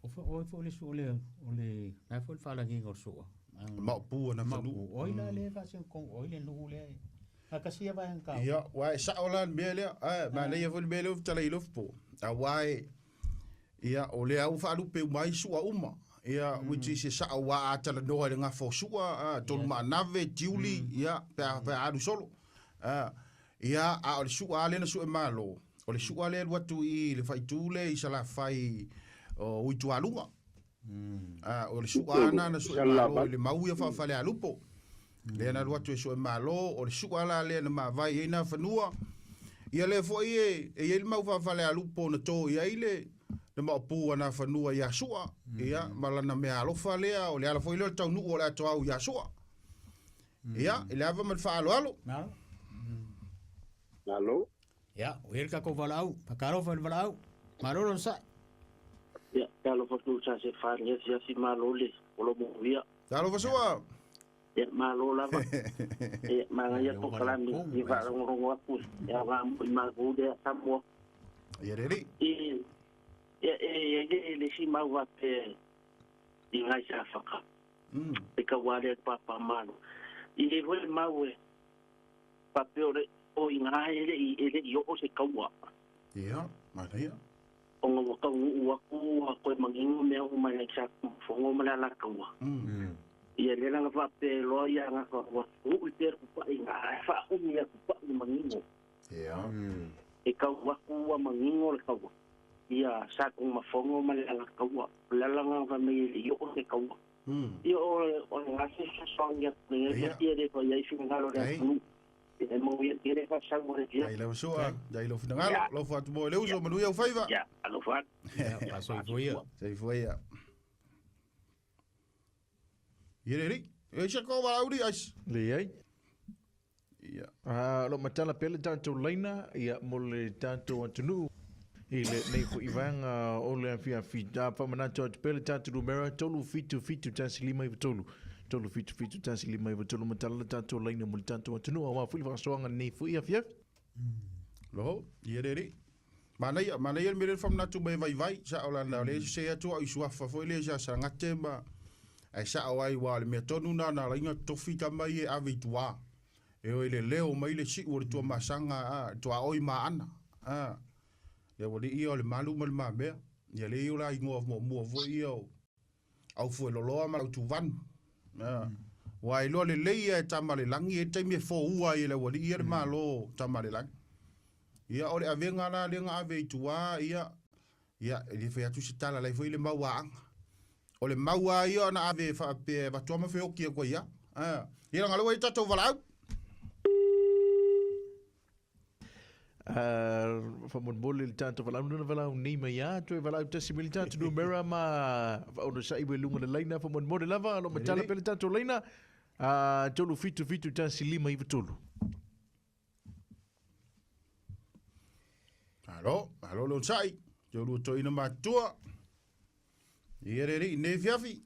o foi foi le sua lea, o le, la foi le faalagiga o le sua. Maopu o Nafanuu. Maopu. O ai la lea e faasinotogo, o ai le nuu lea e, a kasi ia vaega taua. Ia, aua e sao la le mea lea, ae manaia foi le mea lea ua fetalai i Lofupo, aua e, ia, o lea ua faalupe uma ai sua uma. Ia, which is e sao aua a talanoa i le gafa o sua, tolu maanave, tiuli, ia, pe a, pe a alu solo. Ia, a o le sua lava lea na sue malo, o le sua lea e alu atu i i le faaitu lea i Salafai o Uitualuga. O le sua lava lena na sue malo i le mau ia faafalealupo. Lea na alu atu e sue malo, o le sua la lea na mavae i ai nā fanua. Ia lea foi e i ai le mau faafalealupo na to i ai le le maopu a nā fanua iā Sua, ia, ma lana meaalofa lea, o le ala foi lea o le taunuu o le atoau iā Sua. Ia, i le ava ma le faaaloalo. Malo. Malo. Ia, ua i ai le tatou valaau. Faatalofa i le valaau. Malo le onosai. Ia, talofa atu sa se fa ni afiafi malo le olomuia. Talofa Sua. Ia, malo lava. Ia, manaia polokalame i faalogologo atu e aoga mo i matou lea Samoa. Ia le alii. I, ia, e i ai le, le isi mau faapea i ngai Safaka. E kaua lea i le papa malo. I le foi mau e faapea o le, o i ina e le i, e le i oo se kaua. Ia, manaia. Ona ua taunuu atu ua toe manino mea uma i sa Tumafono ma le Alataua. Ia lea la na faapea loa ia gata ua tuui pea le tupai ina ae faaumi atu pai le manino. Ia. E tau atu ua manino le kaua. Ia sa Tumafono ma le Alataua. O le ala lena fai mai e le i oo se kaua. Ia o le gase fesoasoani atu nei ia le fai ai finagalo o le atunuu. E manuia tele faasau o le dia. Dai lau soa, dai lau finagalo, lau faatumo i le uso, manuia au faiva. Ia, alofa atu. Ia, faasoifua ia. Soifua ia. Ia le alii. E se ko valauli ais. Leai. Ia. A o lo o matala pea le tatou laina ia mo le tatou atunuu i lenei foi vaega o le afiafi. A faamanatu atu pea le tatou numera 377 153. 377 153 matala le tatou laina mo le tatou atunuu aua foi le faasoaga lenei foi afiafi. Loho, ia le alii. Manaia, manaia le mea lea na faamanatu mai e Vaivai, sao lana o lea e sese atu au i suafa foi lea sa Sagate ma ae sao ai aua o le mea tonu lena na ala ai ona tofi tama ia e ave i tua. E o e leleo mai le siu o le Tuamasaga a, le tuaoi maana a. Le aualii ia o le malu ma le mamea. Ia lea ia o la igoa muamua foi ia o Aufueloloa ma Autuvanu. A. Aua e iloa lelei lava e Tamalelagi e i ai le taimi e foua ai e le aualii ia le Malo o Tamalelagi. Ia o le avega la lea na ave i tua ia, ia e le fai atu se tala la e foi le mau aanga. O le mau lava ia na ave faapea e avatu lava ma feoki atu ai lava. A, ia leaga o lea ua i ai tatou valaau. Faamolemole le tatou valaau lena valaau nei mai a toe valaau tasi mai le tatou numera ma faaonosai mai luga o le laina faamolemole lava o lo o matala pea le tatou laina 377 1 5 9 3. Malo, malo le onosai, te ulua toeaina matutua. Ia le alii, nei afiafi.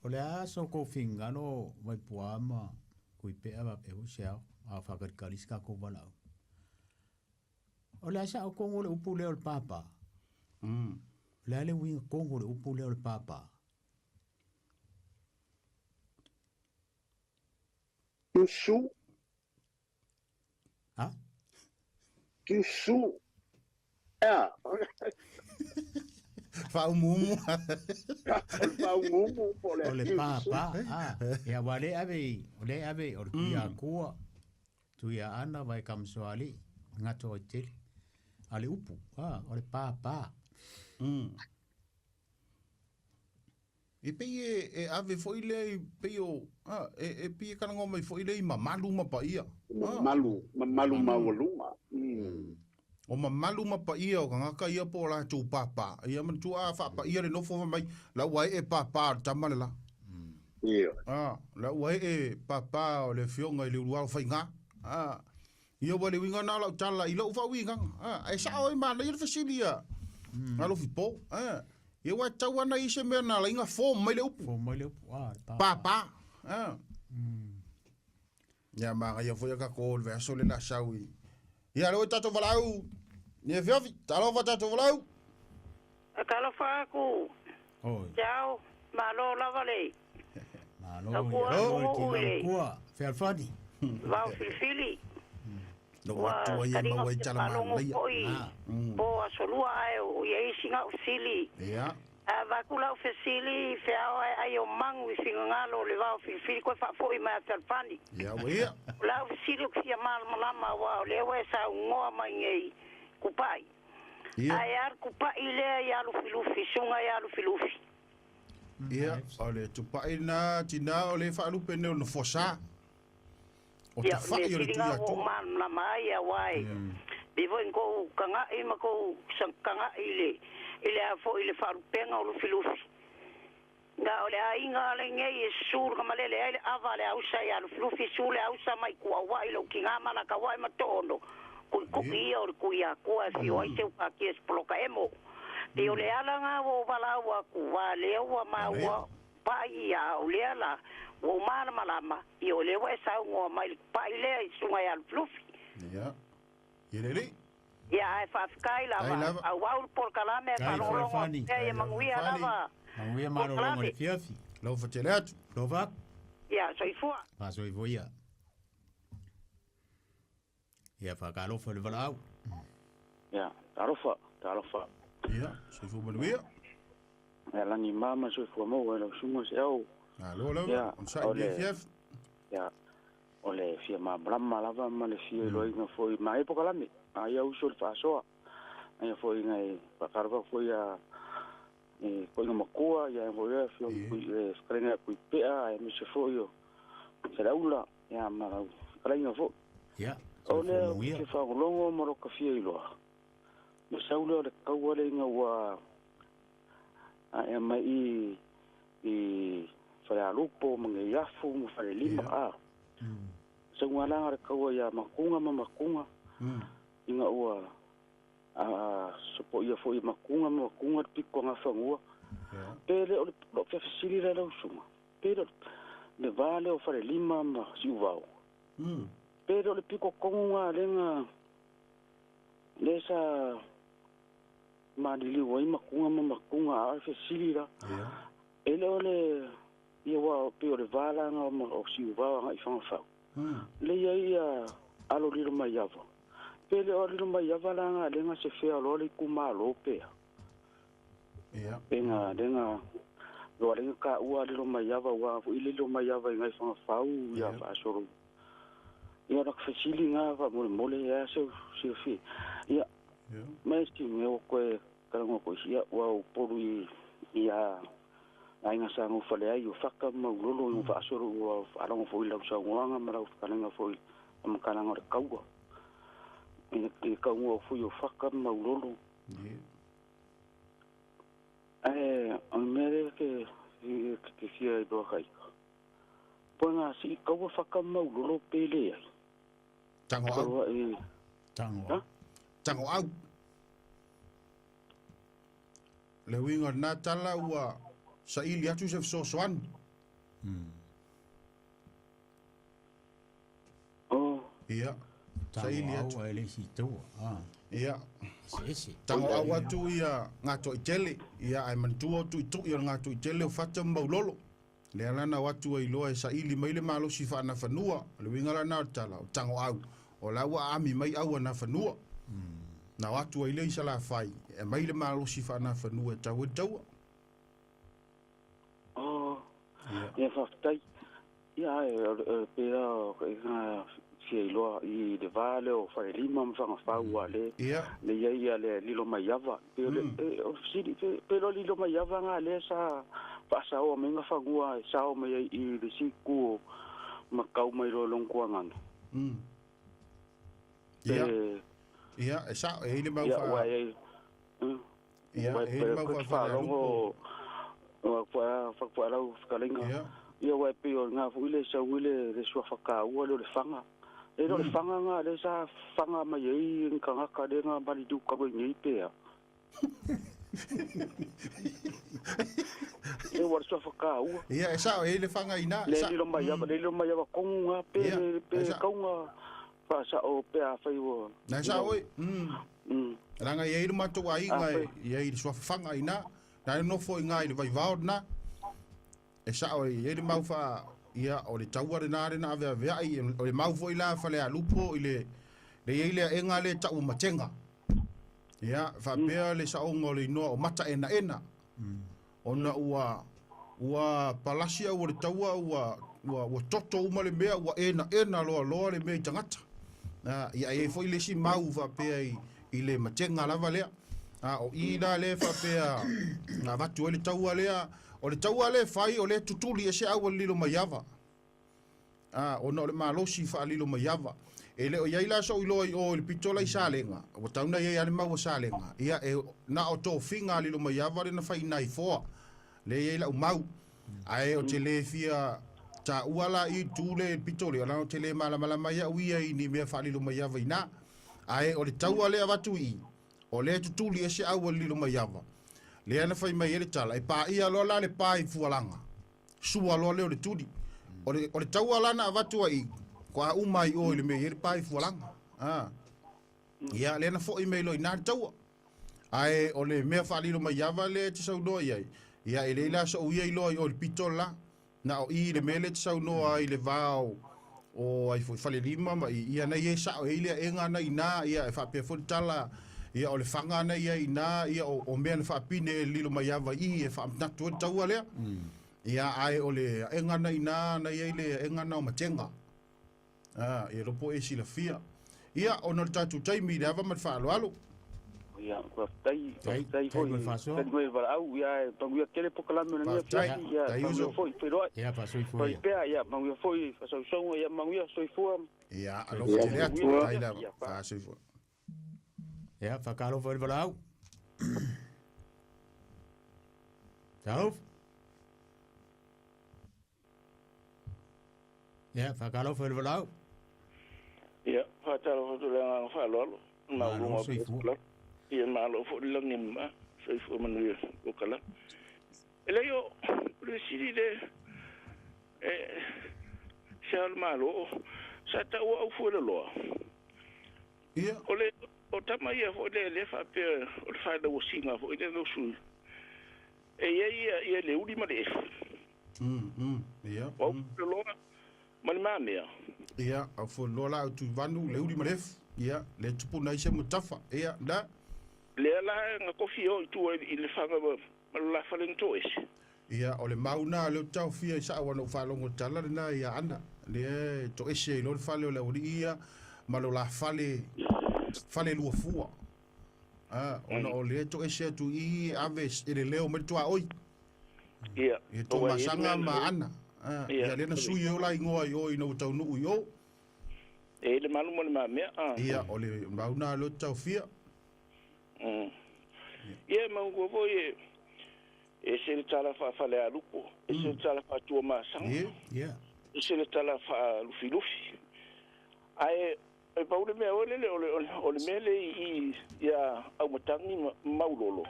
O le a so kou fingalo Vaipuā ma Kuipea faapea foi se ao. A o faakalikali se tatou valaau. O le a sao tonu o le upu lea o le pāpā? O le a le uiga tonu o le upu lea o le pāpā? Kiusu. Ha? Kiusu. Ea. Faaumuumu. O le faaumuumu po o le O le kiusu. pāpā, a. Ia, ua le ave i, o le ave o le Tuiakua, Tuiaana vai Kamusoalii, gato ai tele. A le upu, a, o le pāpā. E pei e, e ave foi lea i pei o, a, e, e pei e kalagoa mai foi lea i mamalu ma paia. Mamalu, mamalu maualuga. O mamalu ma paia o tagata ia po o latou pāpā. Ia manatua a faapaia le nofo fai mai, la ua ee pāpā o le tama le la. Ia. A, la ua ee pāpā o le afioga i le ulualo faiga. A, ia ua le uiga na o lau tala i lou faauigaga. A, ae sao ai manaia le fesili a, a Lofipo. A, ia ua tau ana i se mea na laiga form mai le upu. Form mai le upu, a, le pāpā. Pāpā. A. Ia magaia foi a tatou o le vaiaso le la sau i. Ia le oi tatou valaau. Ni afiofi, talofa tatou valaau. Talofa aku. Oi. Ciao. Malo lava le. Malo. Akua Ia, mo oi, ule. Kua, fealfani. Vao filifili. No Ua atu ai e talinga maua i te tala palogo manaia. foi. Po asolua ae o ia isi ngau sili. Ia. A vaku lau fesili feao ai ai o mangu i fingangalo o le vao filifili koe faafoi mai a fealfani. Ia ua ia. O lau fesili o kufia malamalama wa o lea ua e saugoa mai nei kupai. Ia. Ae a le kupai lea ia Lufilufi, suga ia Lufilufi. Ia, o le tupai na tina o le faalupe nei o le nofoa O Ia, tafai le o le siliga ua Tuiatua. malamalama ai aua e. Pe foi kou kaga'i ma kou kaga'i i le i le a foi i le faalupega o Lufilufi. Na o le aiga lenei e susu le kamalele ai le ava a le ausa ia Lufilufi su le ausa mai kuaua'i lou tigā ma lakaua'i ma toono. Ku'iku'i ia o le Tuiakua e fio ai seu pakia sepoloka emo. Pe o le ala gā ua ou valaau aku ua lea ua maua pa'i ia o lea la ua ou malamalama ia o lea ua e saugoa mai le pa'i lea i susuga ia Lufilufi. Ia. Ia lelei. Ia ae faafetai Ai lava. lava. Auau le polokalame e Ai, faalogologo fealfani. atu pea ia manuia Fealfani. lava. Manuia malologa le fiafi. Lau fatele atu. Lofa. Ia soifua. Faasoifua ia. Ia faakalofa le valaau. Ia, talofa, talofa. Ia, soifua manuia. Ia lagi mama soifua maua e lau susuga se au. Alo lava, Ia, on sai o le le- fief. Ia, o le fia malamalama lava ma le fia iloaina foi ma e pokalame. A ia uso le faasoa. Ia foi ngai faakalofa foi ia e koiga makua ia foi ia fia kui e whakalenga kui pea e mise foi o Felaula ia ma lau whakalenga foi. Ia, O soifua lea manuia. ke whangolongo ma roka fia iloa. Ma sau lea o le kaua le inga ua a e mai i i whare alupo ma nge iafu ma whare lima a. Sau ngā langa le kaua ia makunga ma makunga. Inga ua a sopo ia foi makunga ma makunga le piko ngā whangua. Pe le o le lo whewhesili la lau sunga. Pe le le vā le o whare lima ma siuvao. Pe le o le piko kongu ngā lenga le sa maliliu ai makunga ma makunga a whesili la. Ia. E le o le ia wa pe o le vā la ngā ma o siuvao ngā i whangawhau. Le ia ia alo lilo mai ava. Pe le o lilo mai ava la ngā lenga se whea loa le kumalo pea. Ia. Pe ngā lenga loa lenga ka ua lilo mai ava ua fu i lilo mai ava i ngai whangawhau ia whaasoro. Ia nak whesili ngā wha mole mole ia se se fi. Ia Ia. mai si me o koe karanga koe ia ua o polu i ia ainga sa ngau whale ai o whaka maulolo i whaasoro ua whaarongo fo i lau sa ngoanga ma lau whakalenga fo i amakalanga o le kaua. I i kaungua fo i o whaka maulolo. Ia. E, o le mea lea ke ke ke fia i loa kaika. Po ngā si kaua whaka maulolo pele ai. Tango au. Kaua e, Tango. Ha? Tango au. Le uiga o lena tala ua saili atu se fesoasoani. o, Ia. Saili atu. Ai le si taua. Ia. Ese. Tango au atu ia ngā tele. Ia ai mantua tu i o ngā tele o fata maulolo. Le alana watu ai loa e saili mai le malosi whaana whanua. Le winga la nā o tala o tango au. O la ua ami mai au ana whanua. Nā watu ai le isa la whai. E mai le malosi whaana whanua e tau e taua. Oh. Ia whaftai. Ia e pera i ngā fia iloa i le vale o Falelima ma Fagafau a le le ia ia le lilo mai ava. Pe o sili pe lo lilo mai ava ngā le sa whaasaoa mai ngā whangua e sao mai i le siku o makau mai lo longkua ngana. Ia. Ia, e sao, e hile mau wha. Ia, e hile mau wha wha. Wa wha lau whakalenga. Ia wai pe o ngā fuile sa wile le sua whakaua le whanga. E le whanga ngā le sa whanga mai ei ngā le ngā mali duka mai ngei pea. E wa sua whakaua. Ia, e sao, e le whanga ina. Le lilo mai awa, le lilo mai awa kongu ngā pe, pe kaunga whasa o pea whaiwa. Nā sao oi. Ranga ia i mato ai ngā, ia i sua whanga ina. Nā nofo i ngā i le vaivao nā. E sao e le mau wha ia o le taua le nā rena avea vea i o le mau fo i la whale a lupo i le le i lea enga le tau matenga. Ia, whapea le saonga o le inoa o mata ena ena. Ona ua palasia ua le taua ua toto uma le mea ua ena ena loa loa le mea i tangata. Ia e fo i le si mau whapea i le matenga lava lea. O i la le whapea ngā vatu e le taua lea. O le taua le whai o le tutuli e se au lilo mai ava. Ona o le malosi wha lilo mai ava. E le o iai la so iloa i o le pitola i salenga. O tauna iai ale maua salenga. Ia e na o tō finga lilo mai ava le na whai nai foa. Le iai la umau. Ae o te le fia ta uala i tūle pitole. O la o te le malamalama ia uia i ni mea wha lilo mai ava i nā. Ae o le taua le avatu i. O le tutuli e se au lilo mai ava. Le ana whai mai ele tala, e pā ia loa la le pā i fualanga. Sua loa leo le tuli. O le taua lana avatua i, ko a umai o i le mea i le pā i fualanga. Ia, le ana fo i mei loi nā le taua. Ae, o le mea whaalilo mai ava le te saunoa iai. Ia, e leila so uia i loa i o le pito la. Na o i le mea le te saunoa i le vao o ai fo Falelima ma ia na ie sao e ile e ngana i nā, ia e whaapea fo le tala. Ia o le whanga na ia i nā, ia o mea na whaapine e lilo mai ava i e whaamnatu e taua lea. Ia ae o le e ngana i nā, na ia i le e ngana o matenga. Ia lopo e silafia. Ia o no le tātou taimi le ava ma le whaaloalo. Ia, kua tai foi, tai mai varau, ia, panguia kele pokalame na nia fiasi, ia, panguia foi, whairoa. Ia, whasoifua. Whai pea, ia, manguia foi, whasausonga, ia, manguia soifua. Ia, alofa te lea atu, tai lava, whasoifua. Ia, whakalofa le varau. Talofa. Ia, whakalofa le varau. Ia, whatalofa tu le nganga whaloalo. Malo soifua. Ia malo fo le langi ma soifua manuia o kala. E lei o le sili le e se al malo sa ta o au fo le loa. Ia. O le o tama ia fo le le fa pe o le fa le o singa fo ile no su. E ia ia ia le uli ma le. Ia. O le loa ma le mamea. Ia, au fo loa la tu vanu le uli ma le. Ia, le tupu nai se mutafa. Ia, da. Le la nga kofi o tu i le fanga ma la falen to ese. Ia, o le mauna le tau fia sa wa no falongo tala na ia anda. Le to ese lo fale o le uri ia ma lo la fale fale lua fua. Ona o le to ese tu i ave e le leo me tua oi. Ia. E to masanga ma ana. Ia le na sui o la ingoa i o i no tau nuu i o. E le malu mo le mamea. Ia, o le mauna le tau fia. Ia, maungu foi e se le tala fa fale a lupo, e se le tala fa tua masanga. Ia. E se le tala fa lufi lufi. Ae e paule mea o le o le mele i ia au matangi maulolo.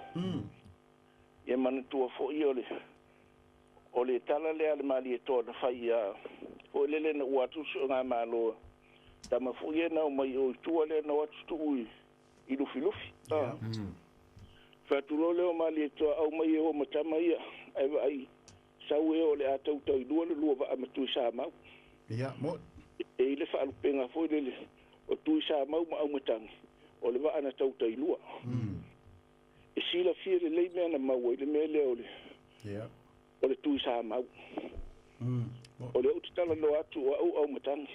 Ia manatua foi o le tala lea le mali e toa na fai ia o lele na ua atu so ngā malo. Tama foi e na o mai o i tua lea na o atu tuu i Lufilufi. Faatulo lea o Malietoa au mai e o matama ia. Ai vaai sau e o le a tautau i lua le lua vaa ma Tui Samau. Ia, mo. E i le faalupenga foi lele o Tui Samau ma Aumatangi o le vaa na tautai lua. E silafia lelei mea na maua i le mea lea o le o le Tui Samau. O le ou te talanoa atu o au Aumatangi.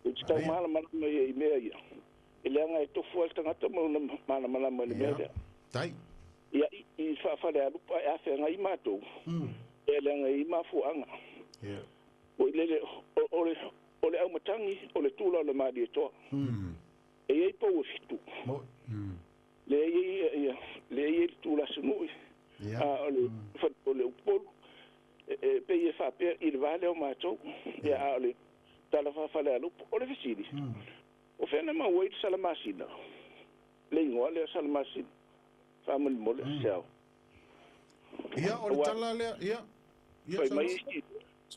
O te tau malamalama ia i mea ia. E leaga e tofu ai le tagata ma lona malamalama i le mea lea. Tai. Ia i faafalealupa e afeagai matou. E leaga i mafuaaga. O i lele o le Aumatangi o le tula o le Malietoa. E iai pou e 7. Le iai le iai le tula asunui. A o le Upolu e pei e faapea i le va lea o matou. Ia a o le tala faafalealupa o le fesili. O fea na maua ai le Salamasina. Le igoa lea Salamasina. Faamolemole seao. Ia o le tala lea ia. Ia fai mai isi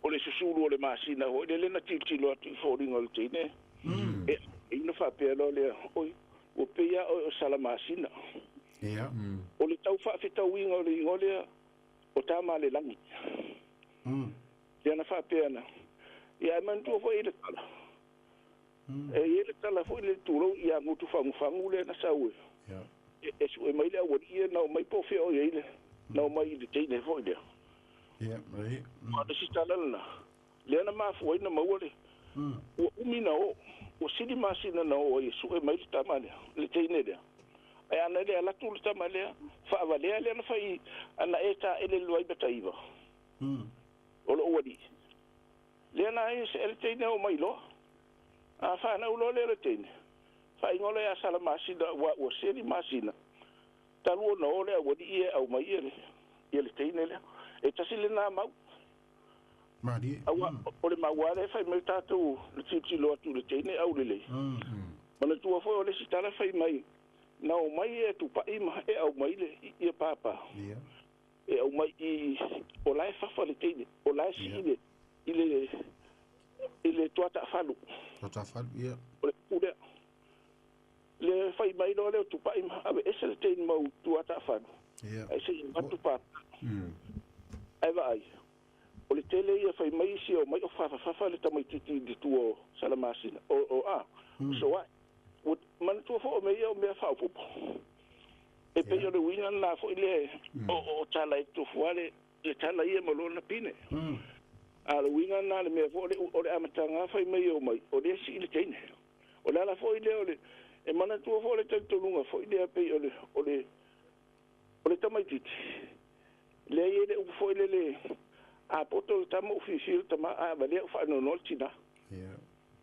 o le susulu o le masina foi lele na tilotilo atu i foliga o le teine. E ina faapea loa lea oi ua pei a oe o Salamasina. Ia. O le tau faafetauiga o le igoa lea o tama le lagi. Lea na faapea na. Ia e manatua foi i le tala. E i le tala foi le tulou ia gutu fagufagu lea na sau e. E sue mai le aualii e na o mai po o fea o i ai le na o mai i le teine foi lea. Ia, mai. O le si tala lena. Lea na mafua ai na maua le. Ua umi na o. Ua sili masina na o ai e sue mai le tama lea, le teine lea. Ae ana le alatu le tama lea, faavalea lea na fai ana e taele le 29. O lou alii. Lea na ai se le teine o mai loa. A whanau loa lea le teine. Whaingoa lea Salamasina ua seli masina. Talu ona o le aualii e au mai ia le teine lea. E tasi le nā mau. Marie. Aua o le maua lea fai mai tātou le tilotilo atu le teine au lelei. Manatua foi o le isi tala fai mai na o mai e tupai ma e au mai le ia pāpā. E au mai i o lae fafa le teine. O lae si i le tuataafalu. Tuataafalu, ia. O le upu lea. Le fai mai loa lea o tupai ma ave ese le teine mau tuataafalu. Ai se i avatu pāpā. Ai vaai. O le tele ia fai mai isi o mai o fafafafa le tamaititi i le tua o Salamasina. O a. O soai. Ua manatua foi o mea ia o mea faaopoopo. E pei o le uiga lena foi lea o tala e tofua le tala ia ma lona pine. A le uiga lena le mea foi o le amataga fai mai o mai o lea sii le teine. O le ala foi lea o le e manatua foi le talitonuga foi lea pei o le tamaititi. Lea ia le upu foi lele a poto le tama u fifi le tama a valea u faanoanoa le tinā.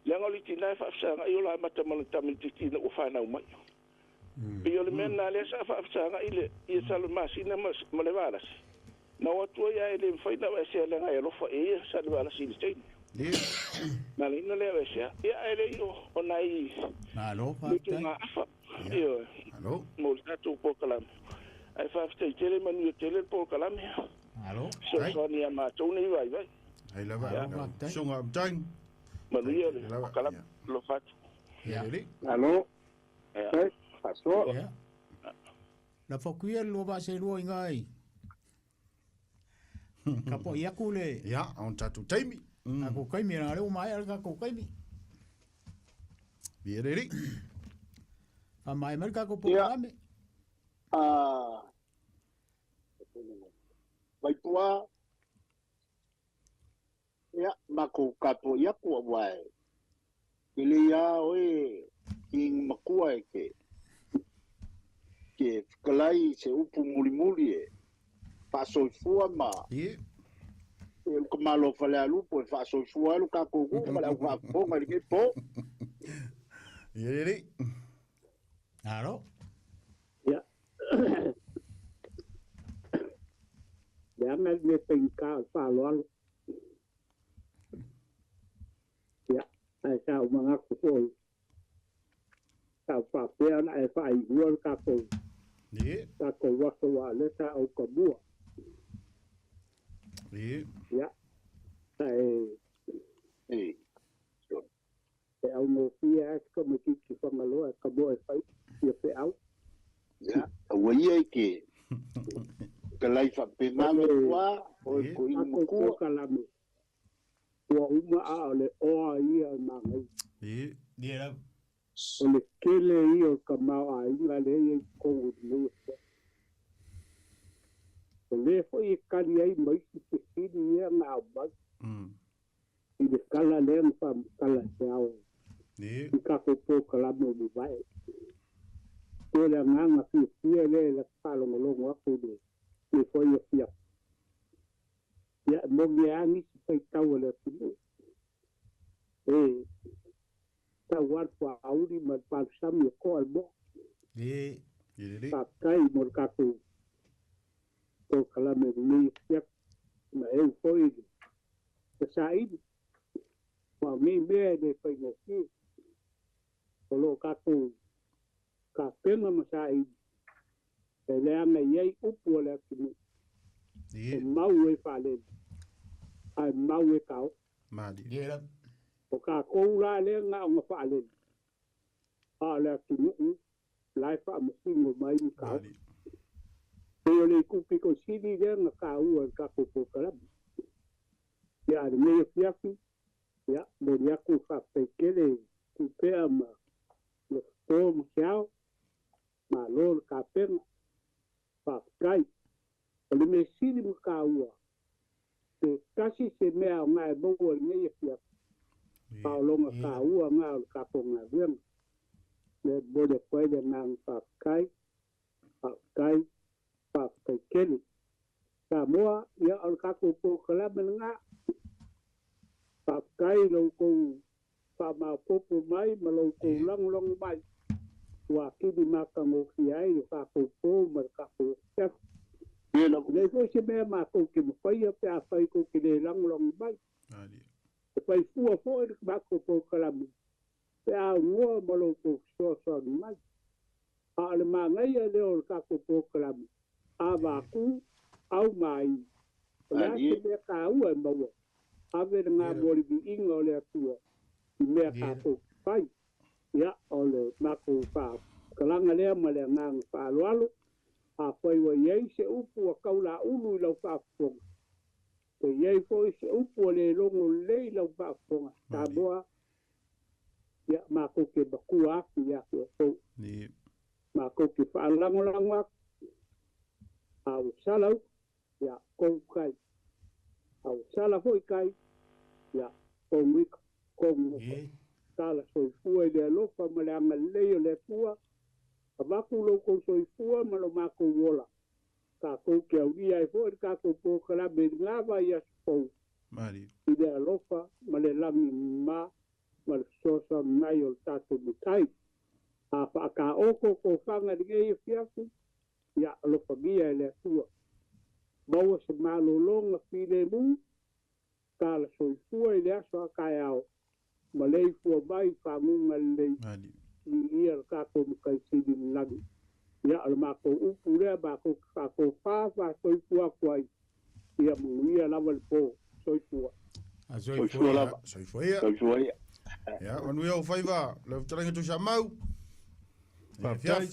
Leaga o le tinā e faafesagai o la mata ma le tamaititi ina ua whanau mai. Pei o le mea nā lea sa faafesagai le ia Salamasina ma le valasi. Na o atu ai e le mawhai na esea leaga e alofa e ia sa le valasi i le teine. Na leina lea o esea. Ia e le o nai faafetai. Ngā afa. Ia. Mo le tatou polokalame. Ai faafetai tele manuia tele le polokalame. Alo. Sosoani ia mātou nei vai vai. Ai lava. Songa mtang. Manuia le polokalame. Lo fatu. Alo. Fasoa. Na fakuia le lua vaaselua i ngai. Ka po iaku le. Ia, on tatou taimi. Ako kaimi na leo mai al ka ko kaimi. Viereri. Fa mai mai ka ko polokalame. Ah. Vai pua. Ia, mako ka po iaku wai. Ile ia oe king makua e ke. Ke whakalai se upu mulimuli e faasoifua ma e uka malo falealupo e faasoifua alu kākoukou ma le au faafofoga i lenei po. Ia lelei. Alo. Ia. Leaga le faigā o le faaaloalo. Ia, ae sa ou manatu foi. Sa ou faapea ona e faailua le tatou tatou aso ua lea sa ou kamua. Ia, ae E augofie lava si tamaititi Fagaloa e tamoe e fai ia feau. Ia, aua ia e te talai faapena le tua, o le toeaina Tatou matua. polokalame ua uma a o le oa ia e manaia. Ia lava. O le tele ia o le tamaoaiga lea e i ai i totonu o lenei afiafi. O lea foi e tali ai ma isi fesili ia na aumai i le tala lea na faamatala e se ao i tatou polokalame o Muvae. Pei o le agaga fiafia lea i lata faalogologo atu i lenei foi afiafi. Ia, e moni lava nisi faitau a le atunuu e tau lava le fuauli ma le palusami e toa le moa. Faafetai mo le tatou polokalame i lenei afiafi ma eu foi i le saili. Aua o nei mea e le faigofie. O lo o tatou tapena ma saili e leaga e i ai upu a le atunuu e mau e faalele ae mau e taofi. O tatou la lea na ona faalele, a o le atunuu la e faamasino mai ma taofi. Pei o le itu pito sili lea na taua i le tatou polokalame. Ia, a o lenei afiafi, ia, momoli atu le faafetai tele i Tupea ma Lofo ma Seao, malo le tapena, faafetai. O le mea sili ma taua, pe tasi se mea aoga e maua i lenei afiafi, a o lona taua na o le tatou galuega. Lea e momoli atu ai le agaga faafetai, faafetai, faafetai tele. Samoa, ia o le tatou polokalame lena. Faafetai i lo outou faamaopoopo mai ma lo outou lagolago mai ua atili matagofie ai le tatou po ma le tatou afiafi. E leai foi se mea matou te mafaia pe afai tou te le lagolago mai. E fai fua foi le matou polokalame pe a aunoa ma lo outou fesoasoani mai. A o le manaia lea o le tatou polokalame, a vaku, au ma ai. O le a se mea taua e maua, ave le ga mo le viiga o le Atua i mea tatou te fai. Ia, o le matou faamatalaga lea ma le agaga faaaloalo, afai ua i ai se upu ua taulaulu i lau faafofoga, pe i ai foi se upu ua le logo lelei i lau faafofoga, Samoa, ia, matou te matua atu ia te outou. Matou te faalagolago atu, a ua sala uta, ia, kou kai. A ua sala foi kai, ia, kou ika, kou uka. Tala soifua i le alofa ma le agalelei o le Atua, avatu lo outou soifua ma lo matou ola. Tatou te aulia ai foi le tatou polokalame i lena vaiaso fou, i le alofa ma le lagi mama ma le fesoasoani mai o le tatou Matai. A faataoto tofaga i lenei afiafi, ia alofagia e le Atua. Maua se malologa filemu, tala soifua i le aso a taeao, ma leifua mai i faguga lelei, viia le tatou Matai Sili i le lagi. Ia, o le matou upu lea matou te faatofa faasoifua atu ai, ia manuia lava le po. Soifua. Soifua lava. Soifua ia. Soifua ia. Ia, manuia ou faiva. Lau fetalaiga Tuisamau. Faafetai.